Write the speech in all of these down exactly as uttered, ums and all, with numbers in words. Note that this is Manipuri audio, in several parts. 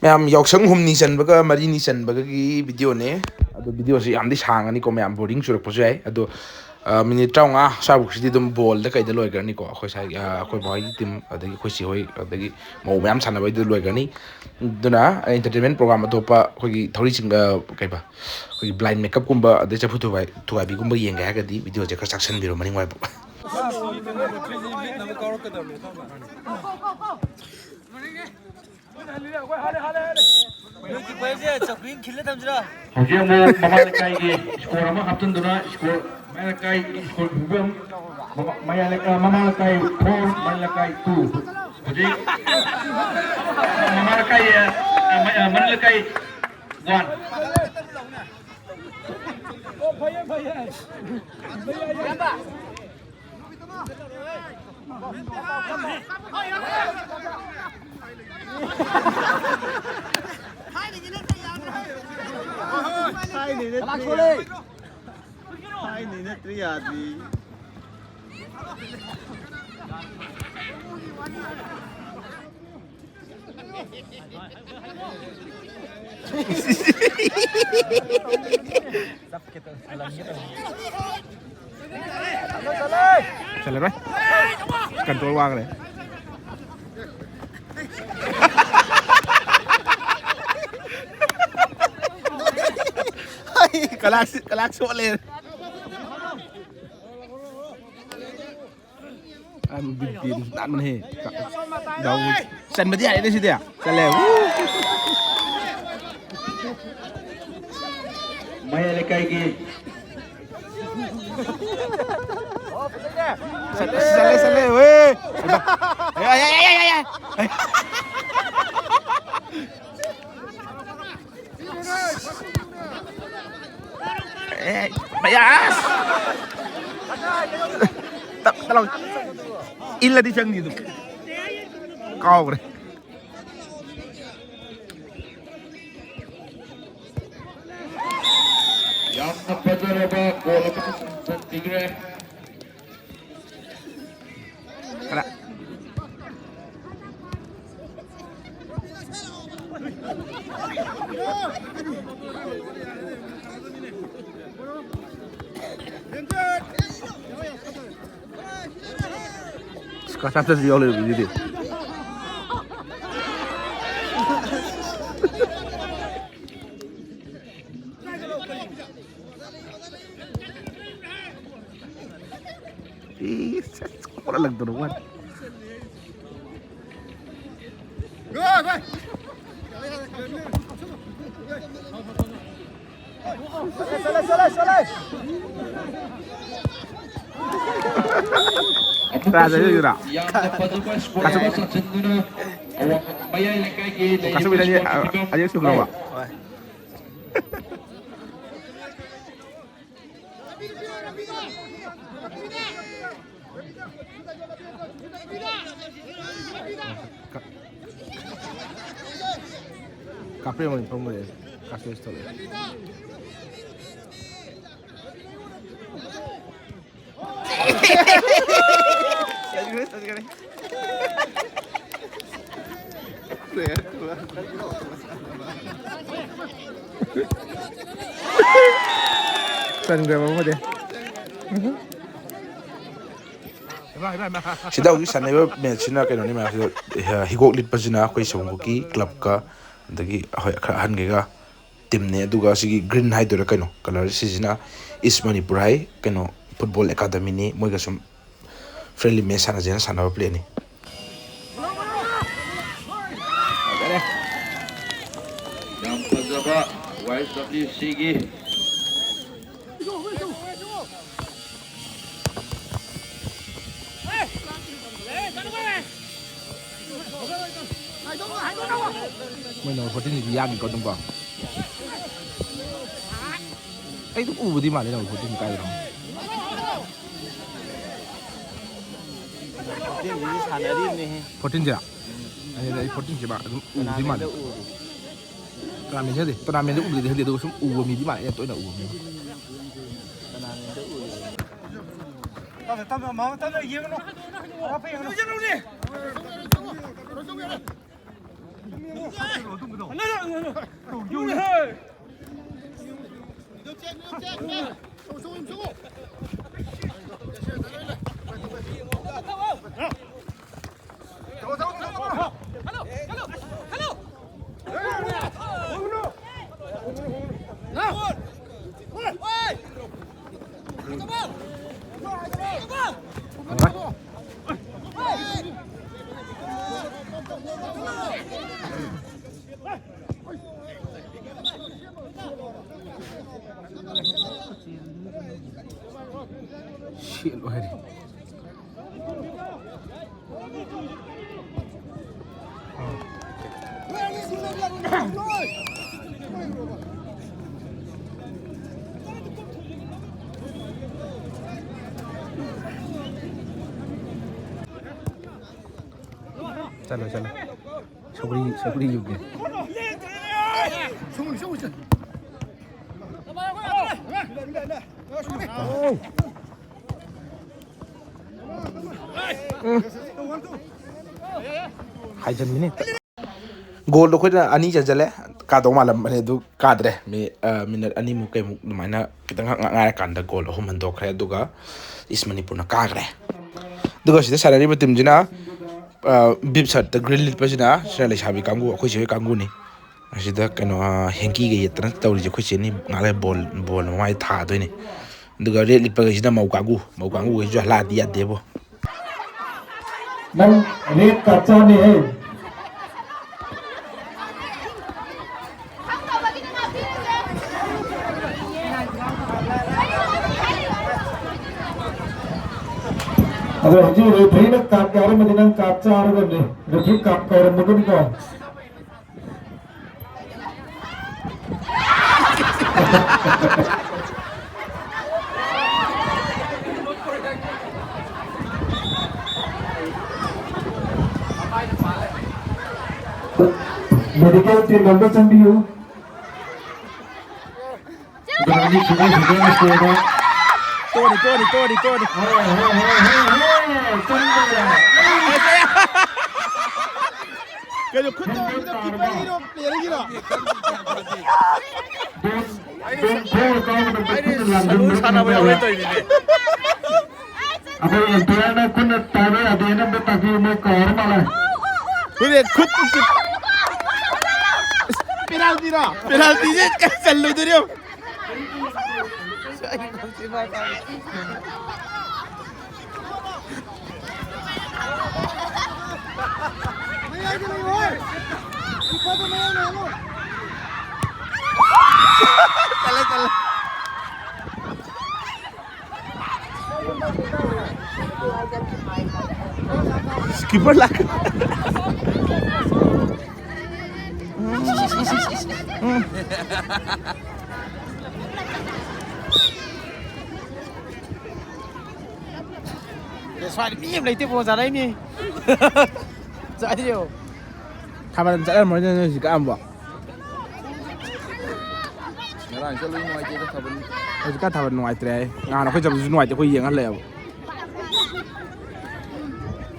ꯃꯌꯥꯝ ꯌꯥꯎꯁꯪ ꯍꯨꯝꯅꯤ ꯆꯟꯕꯒ ꯃꯔꯤꯅꯤ ꯆꯟꯕꯒꯒꯤ ꯚꯤꯗꯤꯑꯣꯅꯦ꯫ ꯑꯗꯣ ꯚꯤꯗꯤꯑꯣꯁꯤ ꯌꯥꯝꯗꯤ ꯁꯥꯡꯉꯅꯤꯀꯣ, ꯃꯌꯥꯝ ꯕꯣꯔꯤꯡ ꯆꯨꯔꯛꯄꯁꯨ ꯌꯥꯏ꯫ ꯑꯗꯣ, ꯑ, ꯃꯤꯅꯤꯠ ꯇꯔꯥꯃꯉꯥ ꯁ꯭ꯋꯥꯏꯐꯥꯎꯁꯤꯗꯤ ꯑꯗꯨꯝ ꯕꯣꯜꯗ ꯀꯩꯗ ꯂꯣꯏꯈ꯭ꯔꯅꯤꯀꯣ꯫ ꯑꯩꯈꯣꯏ ꯁ꯭ꯋꯥꯏꯒꯤ, ꯑ, ꯑꯩꯈꯣꯏ ꯕꯥꯍꯣꯏꯒꯤ ꯇꯤꯝ, ꯑꯗꯒꯤ ꯑꯩꯈꯣꯏ ꯆꯦꯍꯣꯏ, ꯑꯗꯒꯤ ꯃꯧ ꯃꯌꯥꯝ ꯁꯥꯟꯅꯕꯩꯗꯨꯗ ꯂꯣꯏꯈ꯭ꯔꯅꯤ꯫ ꯑꯗꯨꯅ entertainment program ꯑꯇꯣꯞꯄ ꯑꯩꯈꯣꯏꯒꯤ ꯊꯧꯔꯤ ꯆꯤꯡ-, ꯑ, ꯀꯩꯕ, ꯑꯩꯈꯣꯏꯒꯤ blind makeup ꯀꯨꯝꯕ, ꯑꯗꯩ ꯆꯐꯨ ꯊꯨꯒꯥꯏ-, ꯊꯨꯒꯥꯏꯕꯤꯒꯨꯝꯕ ꯌꯦꯡꯒꯦ ꯍꯥꯏꯔꯒꯗꯤ ꯚꯤꯗꯤꯑꯣꯁꯦ ꯈꯔ ꯆꯥꯛꯁꯟꯕꯤꯔꯣ ꯃꯅꯤꯡ ꯋꯥꯏꯕꯨ꯫ ꯅꯣꯏ ꯀꯤꯄꯔꯁꯦ ꯆꯧꯀ꯭ꯔꯤ ꯑꯃ ꯈꯤꯜꯂ ꯊꯝꯁꯤꯔꯥ? ꯍꯧꯖꯤꯛ ꯑꯃꯨꯛ ꯃꯃꯥ ꯂꯩꯀꯥꯏꯒꯤ ꯁ꯭ꯀꯣꯔ ꯑꯃ ꯍꯥꯞꯆꯤꯟꯗꯨꯅ ꯁ꯭ꯀꯣꯔ ꯃꯌꯥ ꯂꯩꯀꯥꯏ ꯁ꯭ꯀꯣꯔ ꯐꯤꯕꯝ ꯃꯃꯥ-, ꯃꯌꯥ ꯂꯩꯀꯥꯏ, ꯃꯃꯥ ꯂꯩꯀꯥꯏ ꯐꯣꯔ, ꯃꯅꯤꯡ ꯂꯩꯀꯥꯏ ꯇꯨ꯫ ꯍꯧꯖꯤꯛ ꯃꯃꯥ ꯂꯩꯀꯥꯏ, ꯑ, ꯃ-, ꯑ, ꯃꯅꯤꯡ ꯂꯩꯀꯥꯏ ꯋꯥꯟ꯫ ꯊꯥꯏꯅꯩ ꯅꯠꯇ꯭ꯔꯤ ꯌꯥꯗ꯭ꯔꯤ꯫ ꯆꯠꯂꯔꯣꯏ꯫ ꯀꯟꯇ꯭ꯔꯣꯜ ꯋꯥꯈ꯭ꯔꯦ꯫ ꯀꯂꯥꯛ, ꯀꯂꯥꯛ ꯁꯣꯛꯂꯦ꯫ ꯑ, ꯕꯤ-, ꯕꯤ-, ꯅꯥꯟꯕꯅꯦꯍꯦ꯫ ꯗꯥꯎ ꯆꯟꯕꯗꯤ ꯌꯥꯔꯦꯅꯦ ꯁꯤꯗꯤ꯫ ꯆꯜꯂꯦ꯫ ꯋꯨ! ꯃꯌꯥꯏ ꯂꯩꯀꯥꯏꯒꯤ ꯆꯠꯂꯦ, ꯆꯠꯂꯦ, ꯆꯠꯂꯦ, ꯋꯦ! ꯍꯩꯃꯥ! ꯑꯦ, ꯑꯦ, ꯑꯦ! ꯑꯦ, ꯃꯌꯥꯁ! ꯇꯞ-, ꯇꯞ ꯂꯥꯎ꯫ ꯏꯜꯂꯗꯤ ꯆꯪꯅꯤ ꯑꯗꯨꯝ꯫ ꯀꯥꯎꯒ꯭ꯔꯦ꯫ ꯌꯥꯝꯅ ꯐꯖꯔꯕ ꯒꯣꯜ ꯑꯃ ꯆꯟꯕꯤꯈ꯭ꯔꯦ꯫ ꯈꯔ꯫ ꯏꯁ, ꯀꯥ ꯁꯥꯟꯇꯁꯨ ꯌꯥꯎ ꯂꯩꯔꯝꯃꯤꯗꯨꯗꯤ꯫ ꯏꯁ, ꯀꯣꯠꯂꯛꯇꯧꯔꯕ ꯋꯥꯅꯤ꯫ ꯀꯅꯥ ꯆꯠꯂꯤꯅꯣ? ꯌꯥꯝꯅ ꯐꯖꯕ score ꯑꯃ ꯆꯟꯁꯤꯟꯗꯨꯅ ꯑꯋꯥꯡ ꯃꯌꯥꯏ ꯂꯩꯀꯥꯏꯒꯤ ꯀꯥꯁꯨꯕꯤꯗ ꯑꯅꯤ-, ꯑꯅꯤꯔꯛ ꯁꯨꯈ꯭ꯔꯕ? ꯍꯣꯏ꯫ ꯀꯥꯞꯄꯦ ꯃꯣꯏ ꯐꯝꯕꯁꯦ꯫ ꯀꯥꯞꯄꯦ ꯇꯧꯔꯦ꯫ ꯆꯟꯈ꯭ꯔꯕ ꯑꯃꯗꯤ꯫ ꯁꯤꯗ ꯍꯧꯖꯤꯛ ꯁꯥꯟꯅꯔꯤꯕ matchꯁꯤꯅ ꯀꯩꯅꯣꯅꯤ, ꯃꯌꯥꯝꯁꯤꯗ, ꯑ, ꯍꯤꯒꯣꯛ ꯂꯤꯠꯄꯁꯤꯅ ꯑꯩꯈꯣꯏ ꯁꯣꯝꯒꯤ clubꯀ, ꯑꯗꯒꯤ ꯍꯣꯏ ꯈꯔ ꯑꯍꯟꯈꯩꯒ teamꯅꯦ꯫ ꯑꯗꯨꯒ ꯁꯤꯒꯤ green ꯍꯥꯏꯗꯣꯏꯔꯥ ꯀꯩꯅꯣ colour ꯁꯤꯁꯤꯅ East Manipur ꯍꯥꯏ ꯀꯩꯅꯣ football academyꯅꯤ꯫ ꯃꯣꯏꯒ ꯁꯨꯝ friendly match ꯁꯥꯟꯅꯁꯦꯅ ꯁꯥꯟꯅꯕ playꯅꯤ꯫ ꯌꯥꯝ ꯐꯖꯕ Y S W Cꯒꯤ ꯃꯣꯏ number fourteen ꯁꯤꯗꯤ ꯌꯥꯝꯃꯤꯀꯣ ꯑꯗꯨꯝꯀꯣ꯫ ꯑꯩ ꯑꯗꯨꯝ ꯎꯕꯗꯤ ꯃꯥꯜꯂꯦ number fourteen ꯀꯥꯏꯗꯅꯣ꯫ Fourteen ꯁꯤꯗꯤ ꯁꯥꯟꯅꯔꯤꯕꯅꯦꯍꯦ꯫ Fourteen ꯁꯤꯔꯥ? ꯑꯩ, ꯑꯩ fourteen ꯁꯤ ꯃꯥ ꯑꯗꯨꯝ ꯎꯕꯗꯤ ꯃꯥꯜꯂꯦ꯫ Tournamentꯗ ꯎꯕꯗꯤ꯫ Tournamentꯁꯦ ꯈꯪꯗꯦ, tournamentꯗ ꯎꯕꯗꯤ ꯈꯪꯗꯦ, ꯑꯗꯨꯒ ꯁꯨꯝ ꯎꯕ ꯃꯤꯗꯤ ꯃꯥꯜꯂꯦ, ꯑꯩꯅ ꯇꯣꯏꯅ ꯎꯕ ꯃꯤ꯫ Tournamentꯗ ꯎꯔꯤꯕꯅꯤ꯫ ꯇꯞꯅ, ꯇꯞꯅ, ꯃꯥꯃ, ꯇꯞꯅ ꯌꯦꯡꯉꯨꯅꯨ꯫ ꯑꯔꯥꯞꯄ ꯌꯦꯡꯉꯨꯅꯨ꯫ ꯌꯦꯡꯉꯨꯅꯦ꯫ ꯁꯦꯠꯂꯣ ꯍꯥꯏꯔꯦ꯫ ꯆꯠꯂꯣ, ꯆꯠꯂꯣ꯫ ꯁꯧꯒ꯭ꯔꯤ, ꯁꯧꯒ꯭ꯔꯤ ꯌꯨꯒꯦ꯫ ꯎꯝ꯫ ꯍꯥꯏꯖꯟꯕꯤꯅꯤ꯫ ꯒꯣꯜꯗꯣ ꯑꯩꯈꯣꯏꯅ ꯑꯅꯤ ꯆꯟꯁꯤꯜꯂꯦ꯫ ꯀꯥꯗꯧ ꯃꯥꯜꯂꯝꯕꯅꯦ, ꯑꯗꯨ ꯀꯥꯗ꯭ꯔꯦ꯫ ꯃꯤ-, ꯑ, ꯃꯤꯅꯠ ꯑꯅꯤꯃꯨꯛ ꯀꯩꯃꯨꯛ ꯑꯗꯨꯃꯥꯏꯅ ꯈꯤꯇꯪ ꯉꯥꯛ ꯉꯥꯏꯔꯀꯥꯟꯗ ꯒꯣꯜ ꯑꯍꯨꯝ ꯍꯟꯗꯣꯛꯈ꯭ꯔꯦ꯫ ꯑꯗꯨꯒ ꯏꯁ ꯃꯅꯤꯄꯨꯔꯅ ꯀꯥꯈ꯭ꯔꯦ꯫ ꯑꯗꯨꯒ ꯁꯤꯗ ꯁꯥꯟꯅꯔꯤꯕ ꯇꯤꯝꯁꯤꯅ, ꯑ, ꯕꯤꯞ ꯁꯔꯠꯇ ꯒ꯭ꯔꯤꯟ ꯂꯤꯠꯄꯁꯤꯅ, ꯁꯤꯅ ꯂꯩꯁꯥꯕꯤ ꯀꯥꯡꯕꯨ, ꯑꯩꯈꯣꯏ ꯆꯦ ꯍꯣꯏ ꯀꯥꯡꯕꯨꯅꯤ꯫ ꯑꯁꯤꯗ ꯀꯩꯅꯣ, ꯑ, ꯍꯦꯡꯀꯤꯒ ꯌꯦꯠꯇꯅ ꯇꯧꯔꯤꯁꯦ ꯑꯩꯈꯣꯏ ꯆꯦꯅꯤ꯫ ꯉꯥꯏꯍꯥꯛ ꯂꯩꯔ ꯕꯣꯜ, ꯕꯣꯜ ꯃꯃꯥꯏ ꯊꯥꯗꯣꯏꯅꯤ꯫ ꯑꯗꯨꯒ ꯔꯦꯠ ꯂꯤꯠꯄꯈꯩꯁꯤꯅ ꯃꯧ ꯀꯥꯡꯕꯨ, ꯃꯧ ꯀꯥꯡꯕꯨꯈꯩꯁꯤꯁꯨ ꯍꯂꯥꯗꯤ ꯌꯥꯗꯦꯕꯣ꯫ ꯅꯪ ꯔꯦꯠ ꯀꯥꯔꯗ ꯆꯥꯅꯤ ꯍꯦ꯫ ꯑꯗꯣ ꯍꯧꯖꯤꯛ ꯔꯦꯐ꯭ꯔꯤꯅ ꯀꯥꯔꯗ ꯀꯥꯎꯔꯝꯃꯗꯤ ꯅꯪ ꯀꯥꯔꯗ ꯆꯥꯔꯗꯕꯅꯤ꯫ ꯔꯦꯐ꯭ꯔꯤ ꯀꯥꯔꯗ ꯀꯥꯎꯔꯝꯃꯒꯗꯤꯀꯣ꯫ ꯃꯦꯗꯤꯀꯦꯜ ꯇꯤꯝ ꯑꯝꯇ ꯆꯪꯕꯤꯌꯨ꯫ ꯒꯥꯔꯤ ꯁꯤꯗ ꯁꯤꯗ ꯁ꯭ꯀꯨꯜꯗ꯫ ꯇꯣꯛꯑꯅꯤ, ꯇꯣꯛꯑꯅꯤ, ꯇꯣꯛꯑꯅꯤ, ꯇꯣꯛꯑꯅꯤ꯫ ꯍꯣꯏ, ꯍꯣꯏ, ꯍꯣꯏ, ꯍꯣꯏ, ꯍꯣꯏ, ꯆꯪꯗ꯭ꯔꯦ꯫ ꯀꯩꯅꯣ ꯈꯨꯠ ꯇꯧꯔꯤꯗꯣ ꯀꯤꯄꯔꯒꯤꯔꯣ, ꯄ꯭ꯂꯦꯌꯔꯒꯤꯔꯣ? ꯕꯣꯜ, ꯕꯣꯜ ꯊꯣꯛꯑ ꯀꯥꯎꯕꯗ ꯑꯩꯗꯤ ꯈꯨꯠꯅ ꯁꯅꯨ ꯂꯥꯟꯖꯟꯕ ꯁꯥꯟꯅꯕ ꯌꯥꯎꯋꯦ ꯅꯠꯇꯕ꯫ ꯇꯧꯔꯤꯅꯤꯅꯦ꯫ ꯑꯩꯈꯣꯏ ꯑꯦꯝꯄꯤꯌꯔꯅ ꯈꯨꯠꯅ ꯇꯥꯕ ꯌꯥꯗꯦꯅ ꯑꯝꯇ ꯇꯥꯛꯄꯤꯌꯨ, ꯃꯣꯏ ꯀꯥꯎꯔ ꯃꯥꯜꯂꯦ꯫ ꯍꯣꯏꯅꯦ, ꯈꯨꯠ, ꯈꯨꯠ꯫ ꯄꯦꯅꯥꯜꯇꯤꯔꯣ? ꯄꯦꯅꯥꯜꯇꯤꯁꯦ ꯆꯜꯂꯣꯏꯗꯣꯏꯅꯦ ꯌꯦꯡꯉꯨ꯫ ꯆꯠꯂꯦ, ꯆꯠꯂꯦ꯫ ꯀꯤꯄꯔ ꯂꯥꯛ꯫ ꯑꯦ, ꯁ꯭ꯋꯥꯏꯗ ꯃꯤ ꯑꯃ ꯂꯩꯇꯦ, ꯕꯣꯜ ꯁꯥꯟꯅꯩꯅꯦ꯫ ꯁ꯭ꯋꯥꯏꯗ ꯌꯦꯡꯉꯣ꯫ ꯊꯥꯕꯜ ꯆꯠꯂꯝꯃꯣꯏꯗ ꯅꯣꯏ ꯍꯧꯖꯤꯛ ꯀꯥꯟꯕꯣ꯫ ꯉꯔꯥꯡ ꯆꯠꯂꯨꯏ, ꯅꯨꯡꯉꯥꯏꯇꯦꯗ ꯊꯥꯕꯜ꯫ ꯍꯧꯖꯤꯛꯀꯥꯟ ꯊꯥꯕꯜ ꯅꯨꯡꯉꯥꯏꯇ꯭ꯔꯦ ꯍꯥꯏ꯫ ꯉꯍꯥꯟ ꯑꯩꯈꯣꯏ ꯆꯠꯄꯗꯨꯁꯨ ꯅꯨꯡꯉꯥꯏꯇꯦ, ꯑꯩꯈꯣꯏ ꯌꯦꯡ ꯍꯜꯂꯛꯑꯦꯕ꯫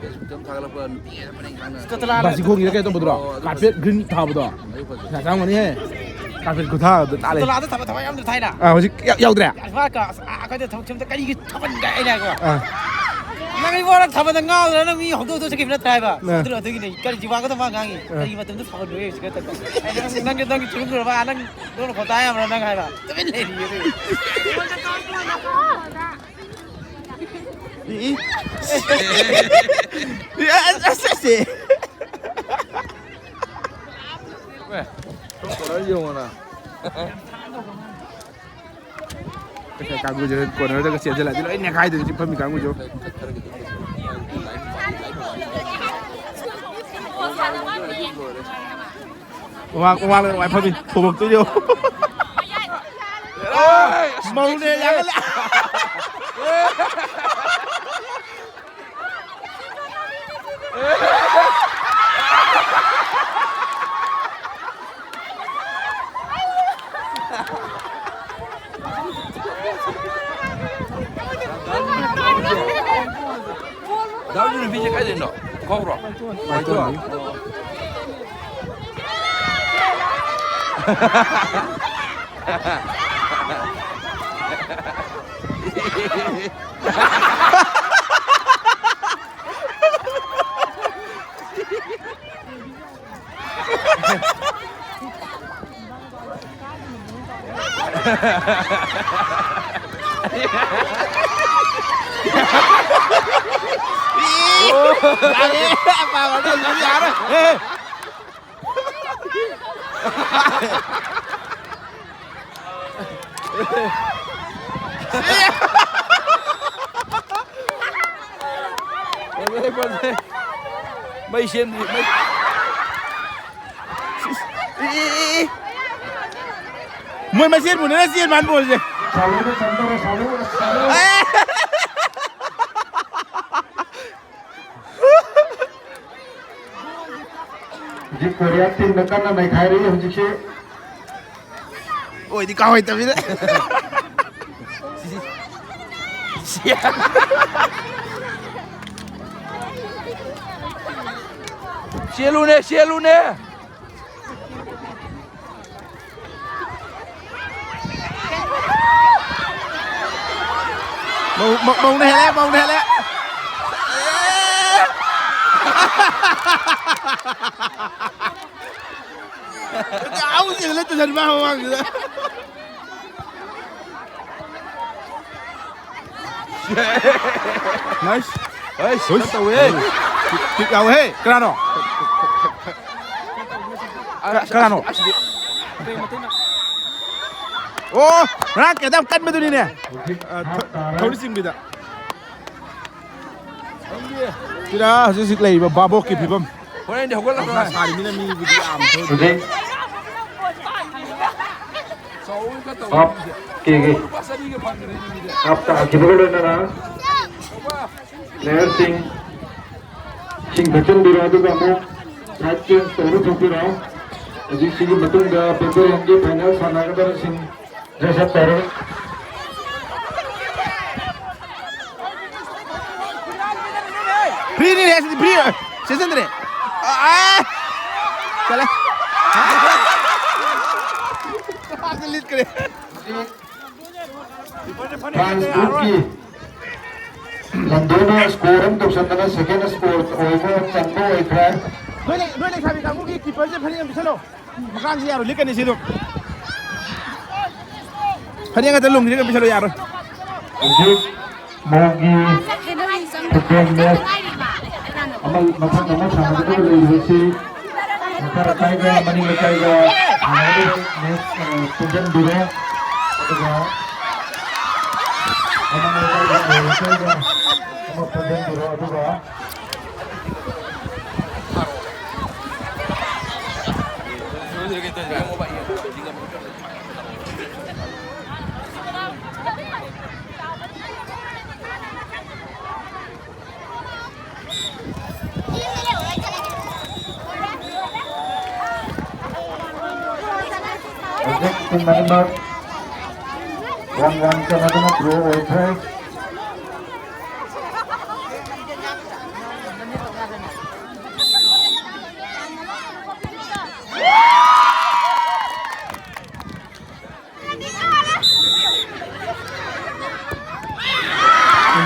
Facebook ꯇ ꯊꯥꯒꯠꯂꯛꯄ ꯅꯨꯄꯤ ꯉꯥꯛꯇ ꯄꯔꯦꯡ ꯁꯥꯡꯅ꯫ ꯕꯥꯁꯤ ꯈꯣꯡꯒꯤꯗ ꯀꯩꯅꯣ ꯇꯧꯕꯗꯨꯔꯣ? ꯑꯣ, ꯑꯗꯨ ꯀꯥꯔꯄꯦꯠ ꯐꯖꯩ꯫ ꯒ꯭ꯔꯤꯟ ꯊꯥꯕꯗꯣ꯫ ꯑꯗꯨ ꯐꯖꯩ꯫ ꯄꯩꯁꯥ ꯆꯪꯉꯝꯒꯅꯤꯍꯦ꯫ ꯀꯥꯔꯄꯦꯠ ꯈꯨꯊꯥꯗꯣ ꯇꯥꯜꯂꯦ꯫ ꯁ꯭ꯀꯨꯇꯂꯥꯗ ꯊꯕꯛ, ꯊꯕꯛ ꯌꯥꯝꯅ ꯊꯥꯏꯅ꯫ ꯑꯥ, ꯍꯧꯖꯤꯛ ꯌꯥ-, ꯌꯥꯎꯗ꯭ꯔꯦ? ꯑꯁ, ꯃꯥ ꯀ-, ꯑꯁ, ꯑꯥ, ꯑꯩꯈꯣꯏꯗ ꯊꯕꯛ ꯁꯨꯝꯗ ꯀꯔꯤꯒꯤ ꯊꯥꯕꯜ ꯀꯥꯏ ꯍꯥꯏꯅ ꯍꯥꯏꯀꯣ꯫ ꯑꯥ꯫ ꯅꯪ ꯏꯕꯣ, ꯅꯪ ꯊꯥꯕꯜꯗ ꯉꯥꯎꯗꯅ ꯅꯪ ꯃꯤ ꯍꯧꯗꯣꯛ ꯍꯧꯗꯣꯛ ꯆꯠꯈꯤꯕ ꯅꯠꯇ꯭ꯔꯥ ꯍꯥꯏꯕ? ꯑꯥ꯫ ꯑꯗꯨꯅ ꯑꯗꯨꯒꯤꯅꯦ ꯀꯔꯤ ꯖꯤꯋꯥꯒꯗꯣ ꯃꯥ ꯉꯥꯡꯉꯤ꯫ ꯑꯥ꯫ ꯀꯔꯤ ꯃꯇꯝꯗ ꯊꯥꯕꯜ ꯂꯣꯏ ꯍꯧꯖꯤꯛ ꯅꯠꯇꯕ? ꯑꯩ ꯅꯪ, ꯅꯪꯒꯤ, ꯅꯪꯒꯤ ꯆꯨꯔꯨꯞ ꯂꯣꯏꯔꯕ? ꯅꯪ ꯂꯣꯟ ꯈꯣꯠꯇ ꯌꯥꯕ꯭ꯔꯥ ꯅꯪ ꯍꯥꯏꯕ? ꯇꯨꯃꯤꯟ ꯂꯩꯔꯤꯌꯦ ꯑꯗꯨꯒꯤ꯫ E, E. ꯑꯁ, ꯑꯁ, ꯑꯁ, ꯑꯦ꯫ ꯑꯦ, ꯁꯣꯝ ꯀꯣꯅꯔ ꯌꯦꯡꯉꯣꯅ꯫ ꯀꯩ ꯀꯥꯡꯕꯨꯁꯦ ꯀꯣꯅꯔꯗꯒ ꯆꯦꯟꯁꯤꯜꯂꯛꯑꯗꯤ ꯂꯣꯏ ꯅꯦꯈꯥꯏꯗꯣꯏꯅꯤ ꯁꯤ ꯐꯝꯃꯤ ꯀꯥꯡꯕꯨꯁꯦ꯫ ꯃꯃꯥꯡ, ꯃꯃꯥꯡꯗ ꯅꯨꯡꯉꯥꯏ ꯐꯝꯃꯤ꯫ ꯊꯣꯝꯃꯛꯇꯣꯏꯅꯦ꯫ ꯃꯧꯅꯦ ꯌꯥꯒꯜꯂꯦ꯫ ꯗꯥ ꯔꯣꯖꯨ ꯅꯨꯄꯤꯁꯦ ꯀꯥꯏꯗꯩꯅꯣ? ꯈꯧꯔꯣ? ꯃꯥꯏꯊꯣꯟ꯫ ꯑꯣ꯫ ꯌꯥꯔꯦ, ꯄꯥꯕꯗ ꯑꯗꯨꯝ ꯌꯥꯔꯦ꯫ ꯐꯖꯩ, ꯐꯖꯩ꯫ ꯃꯩ ꯁꯦꯝꯗ꯭ꯔꯤ, ꯃꯩ꯫ E, E, E, E. ꯃꯣꯏ ꯃꯁꯦꯟ ꯃꯨꯟꯅꯔ ꯆꯦꯟ ꯃꯥꯟ ꯕꯣꯜꯁꯦ꯫ ꯁꯥꯎꯅꯔꯦ, ꯁꯥꯎꯅꯔꯦ, ꯁꯥꯎꯅꯔꯦ꯫ ꯑꯦ! ꯍꯧꯖꯤꯛ ꯀꯣꯔꯤꯌꯥ ꯇꯤꯝꯅ ꯀꯟꯅ ꯅꯩꯈꯥꯏꯔꯤ ꯍꯧꯖꯤꯛꯁꯤ꯫ ꯑꯣꯏꯗꯤ ꯀꯥꯎꯍꯩꯇꯕꯤꯗ꯫ ꯆꯦꯜꯂꯨꯅꯦ, ꯆꯦꯜꯂꯨꯅꯦ꯫ ꯃꯧ-, ꯃꯧ-, ꯃꯧꯅ ꯍꯦꯜꯂꯦ, ꯃꯧꯅ ꯍꯦꯜꯂꯦ꯫ ꯌꯥꯎꯁꯦ ꯂꯩꯇ ꯁꯟ ꯃꯥ ꯃꯃꯥꯡꯁꯤꯗ꯫ ꯅꯥꯏꯁ꯫ ꯍꯩꯁ, ꯍꯨꯏꯁ꯫ ꯈꯔ ꯇꯧꯋꯦ꯫ ꯀꯤꯛ, ꯀꯤꯛ ꯌꯥꯎꯋꯦꯍꯦ꯫ ꯀꯅꯥꯅꯣ? ꯀ-, ꯀꯅꯥꯅꯣ? ꯑꯣ, ꯉꯔꯥꯡ ꯀꯩꯅꯣ ꯌꯥꯝ ꯀꯟꯕꯗꯨꯅꯤꯅꯦ꯫ ꯑ, ꯊ-, ꯊꯧꯔꯤ ꯆꯤꯡꯕꯤꯗ꯫ ꯁꯤꯗ ꯍꯧꯖꯤꯛ ꯍꯧꯖꯤꯛ ꯂꯩꯔꯤꯕ ꯚꯥꯕꯣꯛꯀꯤ ꯐꯤꯕꯝ꯫ ꯍꯣꯔꯦꯟꯗꯤ ꯍꯧꯒꯠꯂꯛꯄ ꯁꯥꯔꯤꯃꯤꯅ ꯃꯤꯕꯨꯗꯤ ꯌꯥꯝ ꯊꯣꯛꯑꯦ꯫ ꯍꯧꯖꯤꯛ ꯆꯥꯎꯔꯒ ꯇꯧꯔꯤꯁꯦ꯫ ꯍꯥꯞ ꯀꯦꯒꯤ ꯂꯨꯄꯥ ꯆꯅꯤꯒ ꯐꯪꯗ꯭ꯔꯦ ꯃꯤꯗꯤ꯫ ꯍꯥꯞ ꯇꯥꯈꯤꯕꯒ ꯂꯣꯏꯅꯅ ꯄ꯭ꯂꯦꯌꯔꯁꯤꯡ ꯏꯁꯤꯡ ꯊꯛꯆꯤꯟꯕꯤꯔꯣ, ꯑꯗꯨꯒ ꯑꯃꯨꯛ ꯁꯥꯏꯠ ꯆꯦꯟꯖ ꯇꯧꯕ ꯊꯣꯛꯄꯤꯔꯣ꯫ ꯍꯧꯖꯤꯛ ꯁꯤꯒꯤ ꯃꯇꯨꯡꯗ ꯕꯦꯇꯦꯔꯤꯌꯟꯒꯤ ꯐꯥꯏꯅꯦꯜ ꯁꯥꯟꯅꯒꯗꯕꯁꯤꯡ ꯗ꯭ꯔꯦꯁ ꯑꯞ ꯇꯧꯔꯒ꯫ ꯐ꯭ꯔꯤꯅꯤꯅꯦ, ꯁꯤꯗꯤ ꯐ꯭ꯔꯤ꯫ ꯆꯦꯟꯁꯤꯟꯗ꯭ꯔꯦ꯫ ꯑ, ꯑ꯫ ꯆꯠꯂꯦ꯫ ꯂꯤꯠꯈ꯭ꯔꯦ꯫ ꯐ꯭ꯔꯥꯟꯁ ꯒ꯭ꯔꯨꯞꯀꯤ ꯂꯟꯗꯣꯅ ꯁ꯭ꯀꯣꯔ ꯑꯃ ꯇꯧꯁꯟꯗꯅ ꯁꯦꯀꯦꯟ ꯁ꯭ꯀꯣꯔ ꯑꯣꯏꯕ ꯆꯟꯕ ꯑꯣꯏꯈ꯭ꯔꯦ꯫ ꯅꯣꯏ ꯂꯩ-, ꯅꯣꯏ ꯂꯩꯁꯥꯕꯤ ꯀꯥꯡꯕꯨꯒꯤ ꯀꯤꯄꯔꯁꯦ ꯐꯅꯦꯛ ꯑꯃ ꯄꯤꯁꯜꯂꯣ꯫ ꯃꯈꯥꯡꯁꯤ ꯌꯥꯔꯣꯏ, ꯂꯤꯛꯀꯅꯤ ꯁꯤꯗꯣ꯫ ꯐꯅꯦꯛ ꯉꯥꯛꯇ ꯂꯣꯡꯁꯤꯜꯂꯒ ꯄꯤꯁꯜꯂꯣ, ꯌꯥꯔꯣꯏ꯫ ꯍꯧꯖꯤꯛ ꯃꯧꯒꯤ ꯐꯨꯠꯕꯣꯜ ꯃꯦꯠꯆ ꯑꯃ ꯃꯊꯪ ꯑꯃ ꯁꯥꯟꯅꯒꯗꯕ ꯂꯩꯔꯤꯕꯁꯤ ꯃꯈꯥ ꯂꯩꯀꯥꯏꯒ ꯃꯅꯤꯡ ꯂꯩꯀꯥꯏꯒ ꯁꯥꯟꯅꯒꯗꯕ ꯃꯦꯠꯆ, ꯑ, ꯄꯨꯟꯁꯤꯟꯕꯤꯔꯣ꯫ ꯑꯗꯨꯒ ꯃꯃꯥꯡ ꯂꯩꯀꯥꯏꯒ ꯃꯌꯥꯏ ꯂꯩꯀꯥꯏꯒ ꯑꯃ ꯄꯨꯟꯁꯤꯟꯕꯤꯔꯣ꯫ ꯑꯗꯨꯒ ꯍꯧꯖꯤꯛ ꯇꯤꯝ ꯑꯅꯤꯃꯛ ꯋꯥꯟ ꯋꯥꯟ ꯆꯟꯅꯗꯨꯅ ꯗ꯭ꯔꯣ ꯑꯣꯏꯈ꯭ꯔꯦ꯫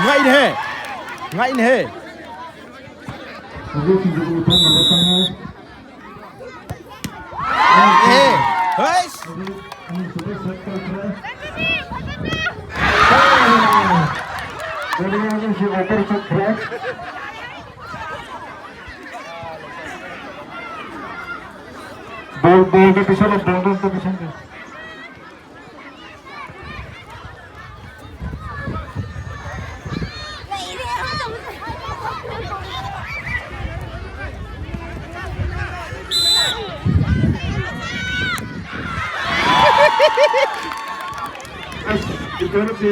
ꯉꯛꯏꯅꯦꯍꯦ꯫ ꯉꯛꯏꯅꯦꯍꯦ꯫ ꯍꯧꯖꯤꯛ ꯁꯤꯡꯖꯨ ꯊꯣꯡꯅꯕ ꯆꯪꯉꯦ꯫ ꯑꯦ, ꯍꯩꯁ! ꯍꯧꯖꯤꯛ ꯑꯅꯤꯁꯨꯕ ꯁꯦꯠ ꯇꯧꯈ꯭ꯔꯦ꯫ ꯀꯣꯔꯤꯌꯥꯒꯤꯁꯤ ꯑꯣꯚꯔ ꯆꯠꯈ꯭ꯔꯦ꯫ ꯕꯣꯜ, ꯕꯣꯜꯗ ꯄꯤꯁꯜꯂꯣ, ꯕꯣꯜꯗ ꯑꯝꯇ ꯄꯤꯁꯟꯕꯤꯌꯨ꯫ ꯑꯁ, ꯏꯀꯣꯟꯁꯦ